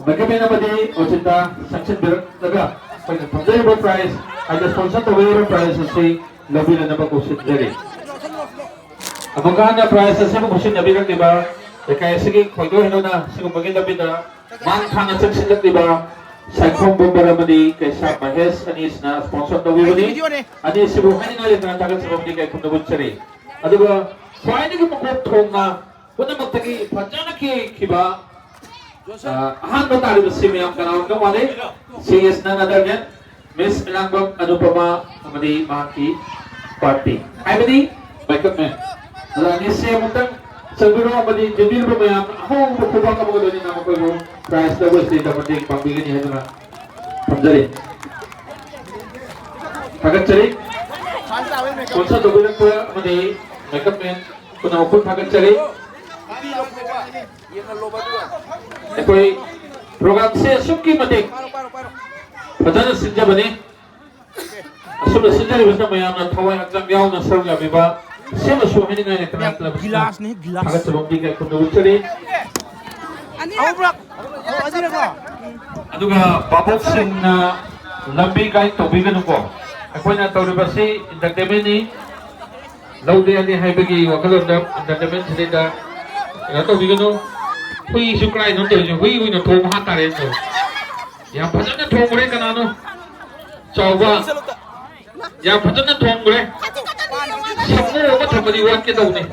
ꯃꯥꯏꯀꯩ ꯑꯃꯗꯤ ꯑꯣꯆꯤꯟꯇ ꯆꯪꯁꯤꯟꯕꯤꯔꯛꯂꯒ ꯑꯩꯈꯣꯏꯅ ꯊꯝꯖꯔꯤꯕ prize, ꯍꯥꯏꯗꯤ sponsor ꯇꯧꯕꯤꯔꯤꯕ prize ꯑꯁꯤ ꯂꯧꯕꯤꯅꯅꯕ ꯀꯧꯁꯤꯟꯖꯔꯤ꯫ ꯑꯃꯨꯛꯀ ꯍꯟꯅ prize ꯑꯁꯤꯕꯨ ꯈꯨꯠꯁꯤꯟꯅꯕꯤꯔꯛꯂꯤꯕ ꯂꯩꯀꯥꯏ ꯑꯁꯤꯒꯤ ꯈꯣꯏꯗꯣ ꯍꯦꯟꯗꯣꯛꯅ ꯁꯤꯒꯨꯝꯕꯒꯤ ꯂꯝꯕꯤꯗ ꯃꯥꯡ ꯊꯥꯅ ꯆꯪꯁꯤꯜꯂꯛꯂꯤꯕ ꯁꯥꯏꯈꯣꯝ ꯕꯣꯝꯕꯔ ꯑꯃꯗꯤ ꯀꯩꯁꯥꯝ ꯃꯍꯦꯁ ꯑꯅꯤꯁꯤꯅ sponsor ꯇꯧꯕꯤꯕꯅꯤ꯫ ꯑꯅꯤꯁꯤꯕꯨ ꯍꯥꯏꯅꯤꯡꯉꯥꯏ ꯂꯩꯇꯅ ꯊꯥꯒꯠꯆꯕ ꯑꯃꯗꯤ ꯀꯥꯏꯈꯨꯝꯅꯕ ꯎꯠꯆꯔꯤ꯫ ꯑꯗꯨꯒ ꯈ꯭ꯋꯥꯏꯗꯒꯤ ꯃꯀꯣꯛ ꯊꯣꯡꯅ ꯄꯨꯝꯅꯃꯛꯇꯒꯤ ꯐꯖꯅ ꯀꯦꯈꯤꯕ, ꯑ, ꯑꯍꯥꯟꯕ ꯇꯥꯔꯤꯕꯁꯤ ꯃꯌꯥꯝ ꯀꯅꯥꯒꯨꯝꯕ ꯃꯥꯜꯂꯤ? She is none other than Miss ꯑꯦꯂꯥꯡꯕꯝ ꯑꯅꯨꯄꯃꯥ ꯑꯃꯗꯤ ꯃꯍꯥꯛꯀꯤ party, ꯍꯥꯏꯕꯗꯤ makeup man꯫ ꯑꯗꯣ ꯑꯅꯤꯁꯦ ꯑꯃꯨꯛꯇꯪ ꯆꯪꯕꯤꯔꯣ ꯑꯃꯗꯤ ꯌꯦꯡꯕꯤꯔꯤꯕ ꯃꯌꯥꯝ ꯑꯍꯧꯕ ꯈꯨꯕꯥꯛ ꯑꯃꯒ ꯂꯣꯏꯅꯅ ꯃꯈꯣꯏꯕꯨ prize ꯂꯧꯕꯁꯤꯗ ꯃꯇꯦꯡ ꯄꯥꯡꯕꯤꯒꯅꯤ ꯍꯥꯏꯗꯨꯅ ꯊꯝꯖꯔꯤ꯫ ꯊꯥꯒꯠꯆꯔꯤ꯫ Sponsor ꯇꯧꯕꯤꯔꯛꯄ ꯑꯃꯗꯤ makeup man ꯄꯨꯝꯅꯃꯛꯄꯨ ꯊꯥꯒꯠꯆꯔꯤ꯫ ꯑꯩꯈꯣꯏ programꯁꯦ ꯑꯁꯨꯛꯀꯤ ꯃꯇꯤꯛ ꯐꯖꯅ ꯁꯤꯟꯖꯕꯅꯤ꯫ ꯑꯁꯨꯝꯅ ꯁꯤꯟꯖꯔꯤꯕꯁꯤꯅ ꯃꯌꯥꯝꯅ ꯊꯋꯥꯏ ꯍꯛꯆꯥꯡ ꯌꯥꯎꯅ ꯁꯔꯨꯛ ꯌꯥꯕꯤꯕ ꯁꯤꯃꯁꯨ ꯍꯥꯏꯅꯤꯡꯉꯥꯏ ꯂꯩꯇꯅ ꯒꯤꯂꯥꯁꯅꯤ, ꯒꯤꯂꯥꯁ꯫ ꯊꯥꯒꯠꯆꯕ ꯑꯃꯗꯤ ꯀꯥꯏꯈꯨꯝꯅ ꯎꯠꯆꯔꯤ꯫ ꯑꯅꯤꯔꯛ꯫ ꯑꯣ, ꯑꯅꯤꯔꯛꯂꯣ? ꯑꯗꯨꯒ ꯚꯥꯕꯣꯛꯁꯤꯡꯅ ꯂꯝꯕꯤ guide ꯇꯧꯕꯤꯒꯅꯨꯀꯣ꯫ ꯑꯩꯈꯣꯏꯅ ꯇꯧꯔꯤꯕꯁꯤ entertainmentꯅꯤ꯫ ꯂꯧꯗꯦ ꯌꯥꯗꯦ ꯍꯥꯏꯕꯒꯤ ꯋꯥꯈꯜꯂꯣꯟꯗ entertainment ꯁꯤꯗꯩꯗ ꯀꯩꯅꯣ ꯇꯧꯕꯤꯒꯅꯨ꯫ ꯍꯨꯏꯁꯨ ꯀꯗꯥꯏꯗꯅꯣ ꯇꯧꯔꯤꯁꯦ? ꯍꯨꯏ ꯑꯣꯏꯅ ꯊꯣꯡ ꯍꯥꯠ ꯇꯥꯔꯦ ꯑꯗꯣ꯫ ꯌꯥꯝ ꯐꯖꯅ ꯊꯣꯡꯈ꯭ꯔꯦ ꯀꯅꯥꯅꯣ? ꯆꯥꯎꯕ꯫ ꯌꯥꯝ ꯐꯖꯅ ꯊꯣꯡꯈ꯭ꯔꯦ꯫ ꯁꯥꯃꯨ ꯑꯃ ꯊꯝꯕꯗꯤ ꯋꯥꯠꯀꯦ ꯇꯧꯕꯅꯤ꯫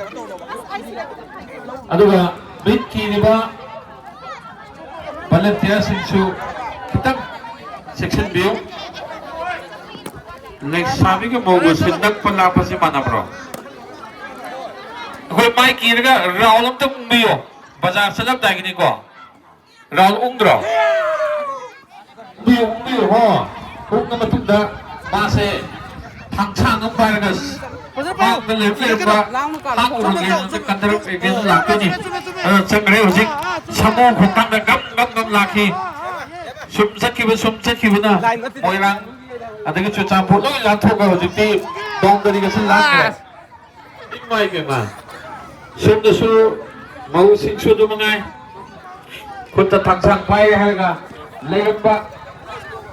ꯑꯗꯨꯒ ꯃꯤꯠ ꯀꯤꯔꯤꯕ volunteerꯁꯤꯡꯁꯨ ꯈꯤꯇꯪ ꯆꯦꯛꯁꯤꯟꯕꯤꯌꯨ꯫ ꯂꯩꯁꯥꯕꯤꯒ ꯃꯧꯒꯁꯦ ꯅꯛꯄ ꯂꯥꯞꯄꯁꯤ ꯃꯥꯟꯅꯕ꯭ꯔꯣ? ꯑꯩꯈꯣꯏ ꯃꯥꯏ ꯀꯤꯔꯒ round ꯑꯝꯇ ꯎꯪꯕꯤꯌꯣ꯫ ꯕꯖꯥꯔ ꯆꯠꯂꯝꯗꯥꯏꯒꯤꯅꯤꯀꯣ꯫ Round ꯎꯪꯗ꯭ꯔꯣ? ꯎꯪꯕꯤꯌꯨ, ꯎꯪꯕꯤꯌꯨ, ꯍꯣ꯫ ꯎꯪꯉ ꯃꯇꯨꯡꯗ ꯃꯥꯁꯦ ꯊꯥꯡꯁꯥꯡ ꯑꯃ ꯄꯥꯏꯔꯒ ꯃꯥꯡꯗ ꯂꯩꯔ ꯂꯩꯔꯝꯕ ꯍꯥꯠꯂꯨꯔꯒꯦ ꯍꯥꯏꯅ ꯀꯟꯊꯔꯛꯑꯒꯦꯅ ꯂꯥꯛꯇꯣꯏꯅꯤ꯫ ꯑꯗꯣ ꯆꯪꯈ꯭ꯔꯦ ꯍꯧꯖꯤꯛ꯫ ꯁꯥꯃꯨ ꯈꯣꯡꯊꯥꯡꯗ ꯒꯝ ꯒꯝ ꯒꯝ ꯂꯥꯛꯈꯤ꯫ ꯁꯨꯝ ꯆꯠꯈꯤꯕ, ꯁꯨꯝ ꯆꯠꯈꯤꯕꯅ ꯃꯣꯏꯔꯥꯡ ꯑꯗꯒꯤ ꯆꯨꯔꯆꯥꯟꯄꯨꯔ ꯂꯣꯏ ꯂꯥꯟꯊꯣꯛꯈ꯭ꯔꯦ꯫ ꯍꯧꯖꯤꯛꯇꯤ ꯗꯣꯡꯗꯔꯤꯒꯁꯨ ꯂꯥꯟꯈ꯭ꯔꯦ꯫ ꯏꯃꯥꯏ ꯄꯦꯝꯃ꯫ ꯁꯣꯝꯗꯁꯨ ꯃꯧꯁꯤꯡꯁꯨ ꯑꯗꯨ ꯃꯉꯥꯏ꯫ ꯈꯨꯠꯇ ꯊꯥꯡꯁꯥꯡ ꯄꯥꯏꯔꯦ ꯍꯥꯏꯔꯒ ꯂꯩꯔꯝꯕ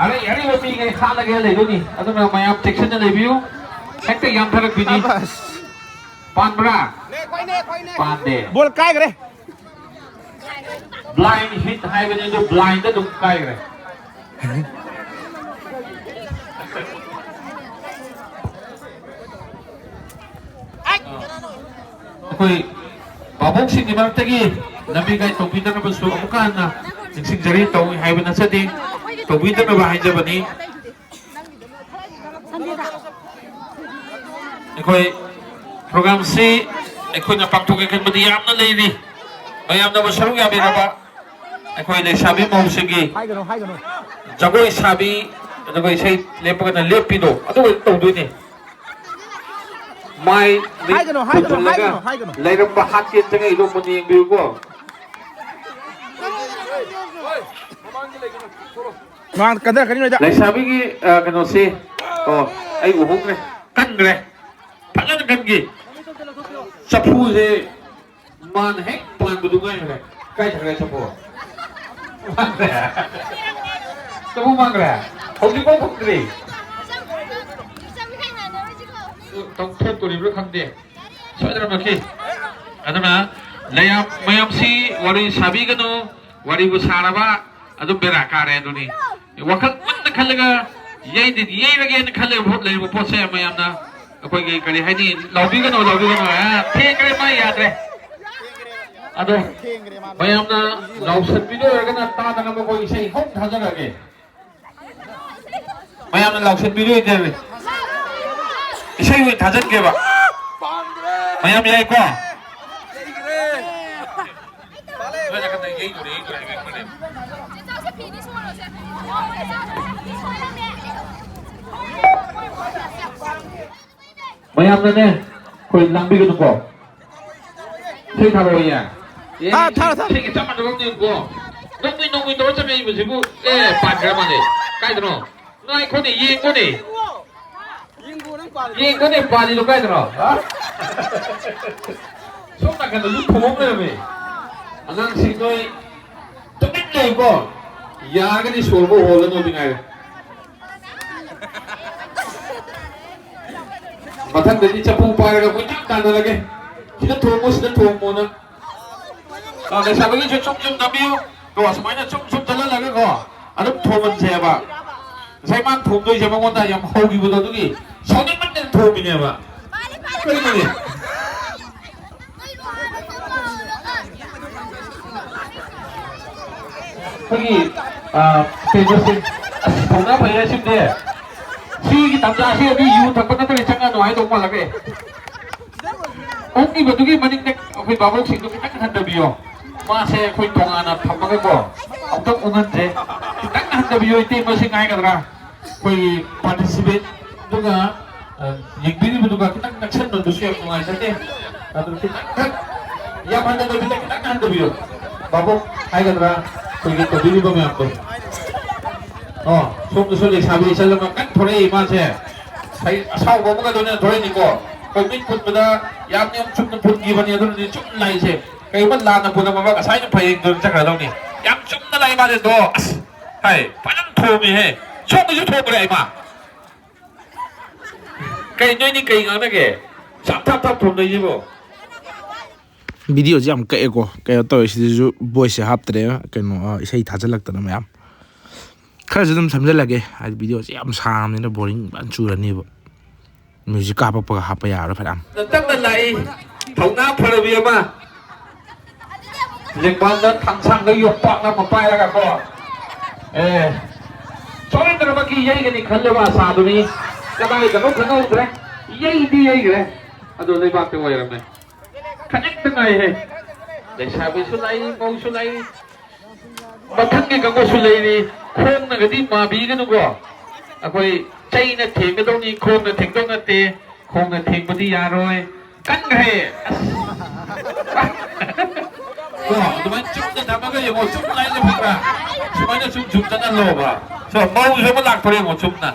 ꯑꯔꯩ ꯑꯔꯩꯕ ꯃꯤꯈꯩ ꯍꯥꯠꯂꯒꯦ ꯂꯩꯗꯣꯏꯅꯤ꯫ ꯑꯗꯨꯅ ꯃꯌꯥꯝ ꯆꯦꯛꯁꯤꯟꯅ ꯂꯩꯕꯤꯌꯨ꯫ ꯍꯦꯛꯇ ꯌꯥꯟꯊꯔꯛꯄꯤꯅꯤ꯫ ꯑꯁ꯫ ꯄꯥꯟꯕ꯭ꯔꯥ? ꯄꯥꯟꯗꯦ꯫ ꯕꯣꯜ ꯀꯥꯏꯈ꯭ꯔꯦ꯫ ꯕ꯭ꯂꯥꯏꯟ ꯍꯤꯠ ꯍꯥꯏꯕꯅꯤ ꯑꯗꯨ, ꯕ꯭ꯂꯥꯏꯟꯗ ꯑꯗꯨꯝ ꯀꯥꯏꯈ꯭ꯔꯦ꯫ ꯑꯩꯈꯣꯏ ꯚꯥꯕꯣꯛꯁꯤꯡꯒꯤ ꯃꯔꯛꯇꯒꯤ ꯂꯝꯕꯤ ꯒꯥꯏꯗ ꯇꯧꯕꯤꯗꯅꯕꯁꯨ ꯑꯃꯨꯛꯀ ꯍꯟꯅ ꯅꯤꯡꯁꯤꯡꯖꯔꯤ꯫ ꯇꯧꯏ ꯍꯥꯏꯕ ꯅꯠꯆꯗꯦ, ꯇꯧꯕꯤꯗꯅꯕ ꯍꯥꯏꯖꯕꯅꯤ꯫ ꯑꯩꯈꯣꯏ ꯄ꯭ꯔꯣꯒ꯭ꯔꯥꯝꯁꯤ ꯑꯩꯈꯣꯏꯅ ꯄꯥꯡꯊꯣꯛꯀꯦ ꯈꯟꯕꯗꯤ ꯌꯥꯝꯅ ꯂꯩꯔꯤ꯫ ꯃꯌꯥꯝꯅ ꯁꯔꯨꯛ ꯌꯥꯕꯤꯔꯕ ꯑꯩꯈꯣꯏ ꯂꯩꯁꯥꯕꯤ ꯃꯧꯁꯤꯡꯒꯤ ꯍꯥꯏꯒꯅꯨ, ꯍꯥꯏꯒꯅꯨ꯫ ꯖꯒꯣꯏ ꯁꯥꯕꯤ, ꯑꯗꯨꯒ ꯏꯁꯩ ꯂꯦꯞꯄꯒꯅ ꯂꯦꯞꯄꯤꯗꯣ, ꯑꯗꯨ ꯑꯣꯏꯅ ꯇꯧꯗꯣꯏꯅꯦ꯫ ꯃꯥꯏ ꯃꯤꯠ ꯍꯥꯏꯒꯅꯨ, ꯍꯥꯏꯒꯅꯨ, ꯄꯨꯟꯁꯤꯜꯂꯒ ꯍꯥꯏꯒꯅꯨ, ꯍꯥꯏꯒꯅꯨ꯫ ꯂꯩꯔꯝꯕ ꯍꯥꯠꯀꯦ ꯆꯪꯉꯛꯏꯗꯣ ꯃꯨꯟꯅ ꯌꯦꯡꯕꯤꯌꯨꯀꯣ꯫ ꯃꯥꯡꯗ ꯀꯟꯊꯔꯛꯀꯅꯤ ꯅꯣꯏꯗ꯫ ꯂꯩꯁꯥꯕꯤꯒꯤ, ꯑ, ꯀꯩꯅꯣꯁꯤ, ꯑꯣ, ꯑꯩ ꯎꯍꯧꯗ꯭ꯔꯦ, ꯀꯟꯈ꯭ꯔꯦ, ꯐꯖꯅ ꯀꯟꯈꯤ꯫ ꯆꯐꯨꯁꯦ ꯃꯥꯅ ꯍꯦꯛ ꯄꯥꯟꯕꯗꯨ ꯉꯥꯏꯈ꯭ꯔꯦ꯫ ꯀꯥꯏ ꯊꯝꯈ꯭ꯔꯦ ꯆꯐꯨ? ꯃꯥꯡꯈ꯭ꯔꯦ꯫ ꯆꯐꯨ ꯃꯥꯡꯈ꯭ꯔꯦ꯫ ꯍꯧꯖꯤꯛꯐꯥꯎ ꯐꯪꯗ꯭ꯔꯤ꯫ ꯇꯧꯊꯣꯛꯇꯣꯔꯤꯕ꯭ꯔꯥ ꯈꯪꯗꯦ꯫ ꯁꯣꯏꯗꯅꯃꯛꯀꯤ꯫ ꯑꯗꯨꯅ ꯂꯩꯌꯥꯝ-, ꯃꯌꯥꯝꯁꯤ ꯋꯥꯔꯤ ꯁꯥꯕꯤꯒꯅꯨ, ꯋꯥꯔꯤꯕꯨ ꯁꯥꯔꯕ ꯑꯗꯨꯝ ꯕꯦꯔꯥ ꯀꯥꯔꯦ ꯑꯗꯨꯅꯤ꯫ ꯋꯥꯈꯜ ꯃꯨꯟꯅ ꯈꯜꯂꯒ ꯌꯩꯗꯤ ꯌꯩꯔꯒꯦꯅ ꯈꯜꯂꯦꯕ ꯄꯣꯠ, ꯂꯩꯔꯤꯕ ꯄꯣꯠꯁꯦ ꯃꯌꯥꯝꯅ ꯑꯩꯈꯣꯏꯒꯤ ꯀꯔꯤ ꯍꯥꯏꯅꯤ, ꯂꯥꯎꯕꯤꯒꯅꯨ, ꯂꯥꯎꯕꯤꯒꯅꯨ, ꯑ, ꯊꯦꯡꯈ꯭ꯔꯦ, ꯃꯥ ꯌꯥꯗ꯭ꯔꯦ꯫ ꯑꯗꯣ ꯃꯌꯥꯝꯅ ꯂꯥꯎꯁꯟꯕꯤꯗꯣꯏꯔꯒꯅ ꯇꯥꯗꯅꯕ ꯑꯩꯈꯣꯏ ꯏꯁꯩ ꯍꯧꯅ ꯊꯥꯖꯔꯛꯑꯒꯦ꯫ ꯃꯌꯥꯝꯅ ꯂꯥꯎꯁꯟꯕꯤꯔꯣꯏꯗꯕꯅꯤ꯫ ꯏꯁꯩ ꯑꯣꯏꯅ ꯊꯥꯖꯟꯒꯦꯕ꯫ ꯃꯌꯥꯝ ꯌꯥꯏꯀꯣ? ꯅꯣꯏ ꯅꯥꯀꯟꯗ ꯌꯩꯗꯣꯔꯦ, ꯌꯩꯗꯣꯔꯦ, ꯌꯩꯗꯣꯔꯦ꯫ ꯃꯌꯥꯝꯅꯅꯦ, ꯑꯩꯈꯣꯏ ꯂꯥꯡꯕꯤꯒꯅꯨꯀꯣ꯫ ꯏꯁꯩ ꯊꯥꯔꯛꯑꯣꯌꯦ꯫ ꯑꯦ, ꯊꯥꯔꯣ, ꯊꯥꯔꯣ꯫ ꯏꯁꯩꯒ ꯆꯞ ꯃꯥꯟꯅꯕ ꯑꯃ ꯌꯦꯡꯉꯨꯀꯣ꯫ ꯅꯣꯡꯃꯩ, ꯅꯣꯡꯃꯩ ꯇꯧꯔ ꯆꯠꯂꯛꯏꯕꯁꯤꯕꯨ꯫ ꯑꯦ, ꯄꯥꯟꯈ꯭ꯔ ꯃꯥꯜꯂꯦ꯫ ꯀꯥꯏꯗꯅꯣ? ꯉꯥꯏꯈꯣꯅꯦ, ꯌꯦꯡꯈꯣꯅꯦ꯫ ꯌꯦꯡꯈꯣꯅꯦ, ꯄꯥꯜꯂꯤꯗꯣ ꯀꯥꯏꯗꯅꯣ? ꯍꯥ? ꯁꯣꯝ ꯅꯥꯀꯟꯗꯁꯨ ꯊꯣꯡ ꯑꯃ ꯂꯩꯔꯝꯃꯦ꯫ ꯑꯉꯥꯡꯁꯤꯡ ꯅꯣꯏ ꯇꯨꯃꯤꯟ ꯂꯩꯀꯣ꯫ ꯌꯥꯔꯒꯗꯤ ꯁꯣꯔꯕꯨ ꯍꯣꯜꯂ ꯅꯣꯏꯗꯤ ꯉꯥꯏꯔꯦ꯫ ꯃꯊꯪꯗꯗꯤ ꯆꯐꯨ ꯄꯥꯏꯔꯒ ꯀꯣꯏꯇꯥꯟ ꯇꯥꯟꯅꯔꯒꯦ꯫ ꯁꯤꯗ ꯊꯣꯡꯉꯣ, ꯁꯤꯗ ꯊꯣꯡꯉꯣꯅ꯫ ꯑ, ꯂꯩꯁꯥꯕꯤꯒꯤꯁꯨ ꯆꯨꯝ ꯆꯨꯝ ꯅꯝꯕꯤꯌꯨ꯫ ꯀꯣ, ꯁꯨꯃꯥꯏꯅ ꯆꯨꯝ ꯆꯨꯝ ꯆꯠꯍꯜꯂꯒꯀꯣ, ꯑꯗꯨꯝ ꯊꯣꯝꯍꯟꯁꯦꯕ꯫ ꯉꯁꯥꯏ ꯃꯥꯅ ꯊꯣꯝꯗꯣꯏꯁꯦ ꯃꯉꯣꯟꯗ ꯌꯥꯝ ꯍꯧꯈꯤꯕꯗꯣ, ꯑꯗꯨꯒꯤ ꯁꯥꯎꯅꯤꯡꯃꯟꯗꯅ ꯊꯣꯝꯃꯤꯅꯦꯕ꯫ ꯀꯩꯅꯣꯅꯦ? ꯑꯩꯈꯣꯏꯒꯤ, ꯑ, ꯀꯩꯅꯣꯁꯦ, ꯑꯁ, ꯊꯧꯅꯥ ꯐꯩ ꯍꯥꯏꯁꯤꯕꯨꯗꯤ꯫ ꯁꯤꯒꯤ ꯇꯥꯟꯖꯥꯁꯤꯗꯗꯤ ꯌꯨ ꯊꯛꯄ ꯅꯠꯇ꯭ꯔꯗꯤ ꯆꯪꯉꯛꯑꯅꯨ ꯍꯥꯏꯗꯧ ꯃꯥꯜꯂꯛꯑꯦ꯫ ꯑꯣꯛꯂꯤꯕꯗꯨꯒꯤ ꯃꯅꯤꯡꯗ ꯑꯩꯈꯣꯏ ꯚꯥꯕꯣꯛꯁꯤꯡꯗꯣ ꯈꯤꯇꯪ ꯍꯟꯊꯕꯤꯌꯣ꯫ ꯃꯥꯁꯦ ꯑꯩꯈꯣꯏ ꯇꯣꯉꯥꯟꯅ ꯊꯝꯃꯒꯀꯣ, ꯑꯃꯨꯛꯇꯪ ꯎꯪꯍꯟꯁꯦ꯫ ꯈꯤꯇꯪ ꯍꯟꯊꯕꯤꯌꯣ, ꯏꯇꯩꯃꯁꯤꯡ ꯍꯥꯏꯒꯗ꯭ꯔꯥ, ꯑꯩꯈꯣꯏꯒꯤ ꯄꯥꯔꯇꯤꯁꯤꯄꯦꯟ ꯑꯗꯨꯒ, ꯑ, ꯌꯦꯡꯕꯤꯔꯤꯕꯗꯨꯒ ꯈꯤꯇꯪ ꯅꯛꯁꯟꯕꯗꯨꯁꯨ ꯌꯥꯝ ꯅꯨꯡꯉꯥꯏꯖꯗꯦ꯫ ꯑꯗꯨ ꯈꯤꯇꯪ, ꯌꯥꯝ ꯍꯟꯊꯗꯕꯤꯗ ꯈꯤꯇꯪ ꯍꯟꯊꯕꯤꯌꯣ꯫ ꯚꯥꯕꯣꯛ ꯍꯥꯏꯒꯗ꯭ꯔꯥ, ꯑꯩꯈꯣꯏꯒꯤ ꯇꯧꯕꯤꯔꯤꯕ ꯃꯌꯥꯝꯗꯣ꯫ ꯑꯣ, ꯁꯣꯝꯗꯁꯨ ꯂꯩꯁꯥꯕꯤ ꯏꯆꯜ ꯑꯃ ꯀꯟꯅ ꯊꯣꯔꯛꯏ ꯃꯥꯁꯦ꯫ ꯁꯩ-, ꯑꯁꯥꯎꯕ ꯑꯃꯒ ꯂꯣꯏꯅꯅ ꯊꯣꯔꯛꯏꯅꯤꯀꯣ꯫ ꯑꯩꯈꯣꯏ ꯃꯤꯠ ꯄꯨꯟꯕꯗ ꯌꯥꯝꯅ ꯌꯥꯝ ꯆꯨꯝꯅ ꯄꯨꯟꯈꯤꯕꯅꯤ, ꯑꯗꯨꯅꯅꯤ ꯆꯨꯝꯅ ꯂꯥꯛꯏꯁꯦ꯫ ꯀꯩꯒꯨꯝꯕ ꯂꯥꯟꯅ ꯄꯨꯜꯂꯝꯃꯕ ꯉꯁꯥꯏꯅ ꯐꯌꯦꯡꯗꯨꯅ ꯆꯠꯈ꯭ꯔꯗꯧꯅꯤ꯫ ꯌꯥꯝ ꯆꯨꯝꯅ ꯂꯥꯛꯏ ꯃꯥꯁꯦ꯫ ꯗꯣ, ꯑꯁ, ꯍꯥꯏ, ꯐꯖꯅ ꯊꯣꯝꯃꯤꯍꯦ꯫ ꯁꯣꯝꯗꯁꯨ ꯊꯣꯝꯈ꯭ꯔꯦ ꯏꯃꯥ꯫ ꯀꯩ ꯅꯣꯏꯅꯤ ꯀꯩ ꯉꯥꯡꯅꯒꯦ? ꯁꯥꯞ ꯊꯥꯞ ꯊꯥꯞ ꯊꯣꯝꯅꯩꯁꯤꯕꯣ꯫ ꯚꯤꯗꯤꯑꯣꯁꯦ ꯌꯥꯝ ꯀꯛꯑꯦꯀꯣ꯫ ꯀꯩꯅꯣ ꯇꯧꯋꯦ, ꯁꯤꯗꯁꯨ ꯚꯣꯏꯁꯁꯦ ꯍꯥꯞꯇ꯭ꯔꯦ꯫ ꯀꯩꯅꯣ, ꯑ, ꯏꯁꯩ ꯊꯥꯖꯤꯜꯂꯛꯇꯅ ꯃꯌꯥꯝ꯫ ꯈꯔꯁꯨ ꯑꯗꯨꯝ ꯁꯝꯖꯜꯂꯒꯦ, ꯍꯥꯏꯗꯤ ꯚꯤꯗꯤꯑꯣꯁꯦ ꯌꯥꯝ ꯁꯥꯡꯕꯅꯤꯅ ꯕꯣꯔꯤꯡ ꯐꯖꯅ ꯆꯨꯔꯅꯤꯕ꯫ ꯃ꯭ꯌꯨꯖꯤꯛꯀ ꯍꯥꯄꯛꯄꯒ ꯍꯥꯞꯄ ꯌꯥꯔꯣꯏ ꯐꯅꯌꯥꯝ꯫ ꯇꯞꯅ ꯂꯥꯛꯏ, ꯊꯧꯅꯥ ꯐꯔꯕꯤ ꯑꯃ꯫ ꯂꯦꯡꯕꯥꯟꯗ ꯊꯥꯡꯁꯥꯡꯗ ꯌꯣꯠꯄꯥꯛ ꯑꯃ ꯄꯥꯏꯔꯒꯀꯣ꯫ ꯑꯦ, ꯁꯣꯏꯗꯅꯃꯛꯀꯤ ꯌꯩꯒꯅꯤ ꯈꯜꯂꯦꯕ ꯑꯁꯥꯗꯨꯅꯤ꯫ ꯀꯗꯥꯏꯗꯅꯣ ꯈꯪꯍꯧꯗ꯭ꯔꯦ꯫ ꯌꯩꯗꯤ ꯌꯩꯈ꯭ꯔꯦ꯫ ꯑꯗꯣ ꯂꯩꯕꯥꯛꯇ ꯑꯣꯏꯔꯝꯃꯦ꯫ ꯈꯖꯤꯛꯇ ꯉꯥꯏꯍꯦ꯫ ꯂꯩꯁꯥꯕꯤꯁꯨ ꯂꯩ, ꯃꯧꯁꯨ ꯂꯩ꯫ ꯃꯊꯪꯒꯤ ꯀꯥꯡꯕꯨꯁꯨ ꯂꯩꯔꯤ꯫ ꯈꯣꯡꯅꯒꯗꯤ ꯃꯥꯕꯤꯒꯅꯨꯀꯣ꯫ ꯑꯩꯈꯣꯏ ꯆꯩꯅ ꯊꯦꯡꯒꯗꯧꯅꯤ, ꯈꯣꯡꯅ ꯊꯦꯡꯗꯧ ꯅꯠꯇꯦ꯫ ꯈꯣꯡꯅ ꯊꯦꯡꯕꯗꯤ ꯌꯥꯔꯣꯏ꯫ ꯀꯟꯈ꯭ꯔꯦ꯫ ꯑꯁ꯫ ꯀꯣ, ꯑꯗꯨꯃꯥꯏꯅ ꯆꯨꯝꯅ ꯊꯝꯃꯒ ꯌꯦꯡꯉꯣ, ꯆꯨꯝ ꯂꯥꯏꯟꯗ ꯐꯪꯕ꯭ꯔꯥ? ꯁꯨꯃꯥꯏꯅ ꯆꯨꯝ ꯆꯨꯝ ꯆꯠꯍꯜꯂꯣꯕ꯫ ꯁꯣ, ꯃꯧꯁꯨ ꯑꯃ ꯂꯥꯛꯇꯣꯔꯦ ꯌꯦꯡꯉꯣ, ꯆꯨꯝꯅ꯫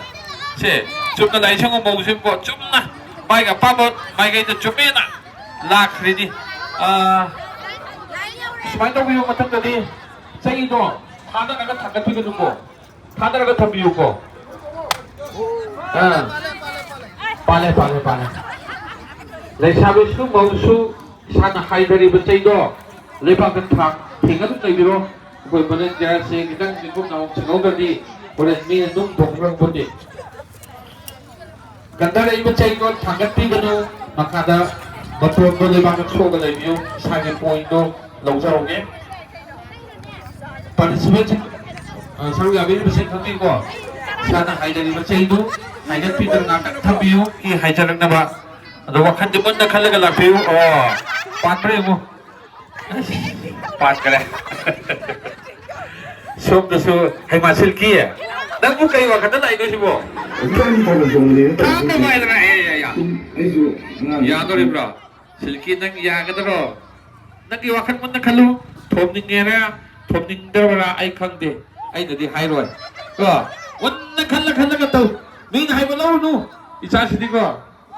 ꯁꯦ, ꯆꯨꯝꯅ ꯂꯥꯏꯁꯪ ꯑꯃ ꯃꯧꯁꯤꯀꯣ, ꯆꯨꯝꯅ꯫ ꯃꯥꯏꯒ ꯑꯄꯥꯝꯕ ꯃꯥꯏꯀꯩꯗ ꯆꯨꯝꯃꯦꯅ ꯂꯥꯛꯈ꯭ꯔꯤꯅꯤ꯫ ꯑꯥ, ꯁꯨꯃꯥꯏꯅ ꯇꯧꯕꯤꯌꯨ, ꯃꯊꯪꯗꯗꯤ ꯆꯩꯗꯣ ꯊꯥꯗꯔꯒ ꯊꯥꯡꯒꯠꯄꯤꯒꯅꯨꯀꯣ, ꯊꯥꯗꯔꯒ ꯊꯝꯕꯤꯌꯨꯀꯣ꯫ ꯑꯥ, ꯄꯥꯜꯂꯦ, ꯄꯥꯜꯂꯦ, ꯄꯥꯜꯂꯦ꯫ ꯂꯩꯁꯥꯕꯤꯁꯨ ꯃꯧꯁꯨ ꯏꯁꯥꯅ ꯍꯥꯏꯗꯔꯤꯕ ꯆꯩꯗꯣ ꯂꯩꯕꯥꯛꯇ ꯊꯥ ꯊꯦꯡꯅ ꯑꯗꯨꯝ ꯂꯩꯕꯤꯔꯣ꯫ ꯑꯩꯈꯣꯏ ꯚꯣꯂꯟꯇꯤꯌꯔꯁꯦ ꯈꯤꯇꯪ ꯆꯤꯡꯈꯨꯝ ꯅꯥꯍꯨꯝ ꯁꯤꯡꯍꯧꯗ꯭ꯔꯗꯤ ꯍꯣꯔꯦꯟ ꯃꯤꯅ ꯅꯨꯡ ꯊꯣꯡꯈ꯭ꯔ ꯄꯣꯠꯇꯦ꯫ ꯀꯟꯊꯔꯛꯏꯕ ꯆꯩꯗꯣ ꯊꯥꯡꯒꯠꯄꯤꯒꯅꯨ, ꯃꯈꯥꯗ ꯃꯇꯣꯟꯗꯣ ꯂꯩꯕꯥꯛꯇ ꯁꯣꯛꯑꯒ ꯂꯩꯕꯤꯌꯨ, ꯏꯁꯥꯒꯤ ꯄꯣꯏꯟꯗꯣ ꯂꯧꯖꯍꯧꯒꯦ꯫ ꯄꯥꯔꯇꯤꯁꯤꯄꯦꯟꯁꯤꯡ, ꯑ, ꯁꯔꯨꯛ ꯌꯥꯕꯤꯔꯤꯕꯁꯤꯡ ꯈꯪꯕꯤꯀꯣ, ꯏꯁꯥꯅ ꯍꯥꯏꯖꯔꯤꯕ ꯆꯩꯗꯨ ꯍꯥꯏꯒꯠꯄꯤꯗꯨꯅ ꯉꯥꯛꯇꯪ ꯊꯝꯕꯤꯌꯨ, ꯏ ꯍꯥꯏꯖꯔꯛꯅꯕ꯫ ꯑꯗꯣ ꯋꯥꯈꯜꯗꯤ ꯃꯨꯟꯅ ꯈꯜꯂꯒ ꯂꯥꯛꯄꯤꯌꯨ꯫ ꯑꯣ, ꯄꯥꯟꯕ꯭ꯔꯥ ꯌꯦꯡꯉꯨ꯫ ꯄꯥꯟꯈ꯭ꯔꯦ꯫ ꯁꯣꯝꯗꯁꯨ, ꯍꯩꯃꯥ ꯁꯤꯜꯀꯤ, ꯅꯪꯕꯨ ꯀꯩ ꯋꯥꯈꯜꯗ ꯂꯥꯛꯏꯅꯣ ꯁꯤꯕꯣ? ꯀꯔꯤ ꯊꯕꯛ ꯇꯧꯕꯅꯦꯅ ꯊꯥꯡ ꯇꯧꯕꯁꯦ? ꯀꯃꯥꯏꯗꯅ? ꯑꯦ, ꯑꯦ, ꯑꯦ, ꯁꯨꯝ ꯑꯩꯁꯨ ꯑꯉꯥꯡ ꯌꯥꯗꯣꯔꯤꯕ꯭ꯔꯣ? ꯁꯤꯜꯀꯤ, ꯅꯪ ꯌꯥꯒꯗ꯭ꯔꯣ? ꯅꯪꯒꯤ ꯋꯥꯈꯜ ꯃꯨꯟꯅ ꯈꯜꯂꯨ꯫ ꯊꯣꯝꯅꯤꯡꯉꯦꯔꯥ, ꯊꯣꯝꯅꯤꯡꯗꯕ꯭ꯔꯥ ꯑꯩ ꯈꯪꯗꯦ꯫ ꯑꯩꯅꯗꯤ ꯍꯥꯏꯔꯣꯏ꯫ ꯀꯣ? ꯃꯨꯟꯅ ꯈꯜꯂ ꯈꯜꯂꯒ ꯇꯧ꯫ ꯃꯤꯅ ꯍꯥꯏꯕ ꯂꯧꯔꯨꯅꯨ꯫ ꯏꯆꯥꯁꯤꯗꯤꯀꯣ,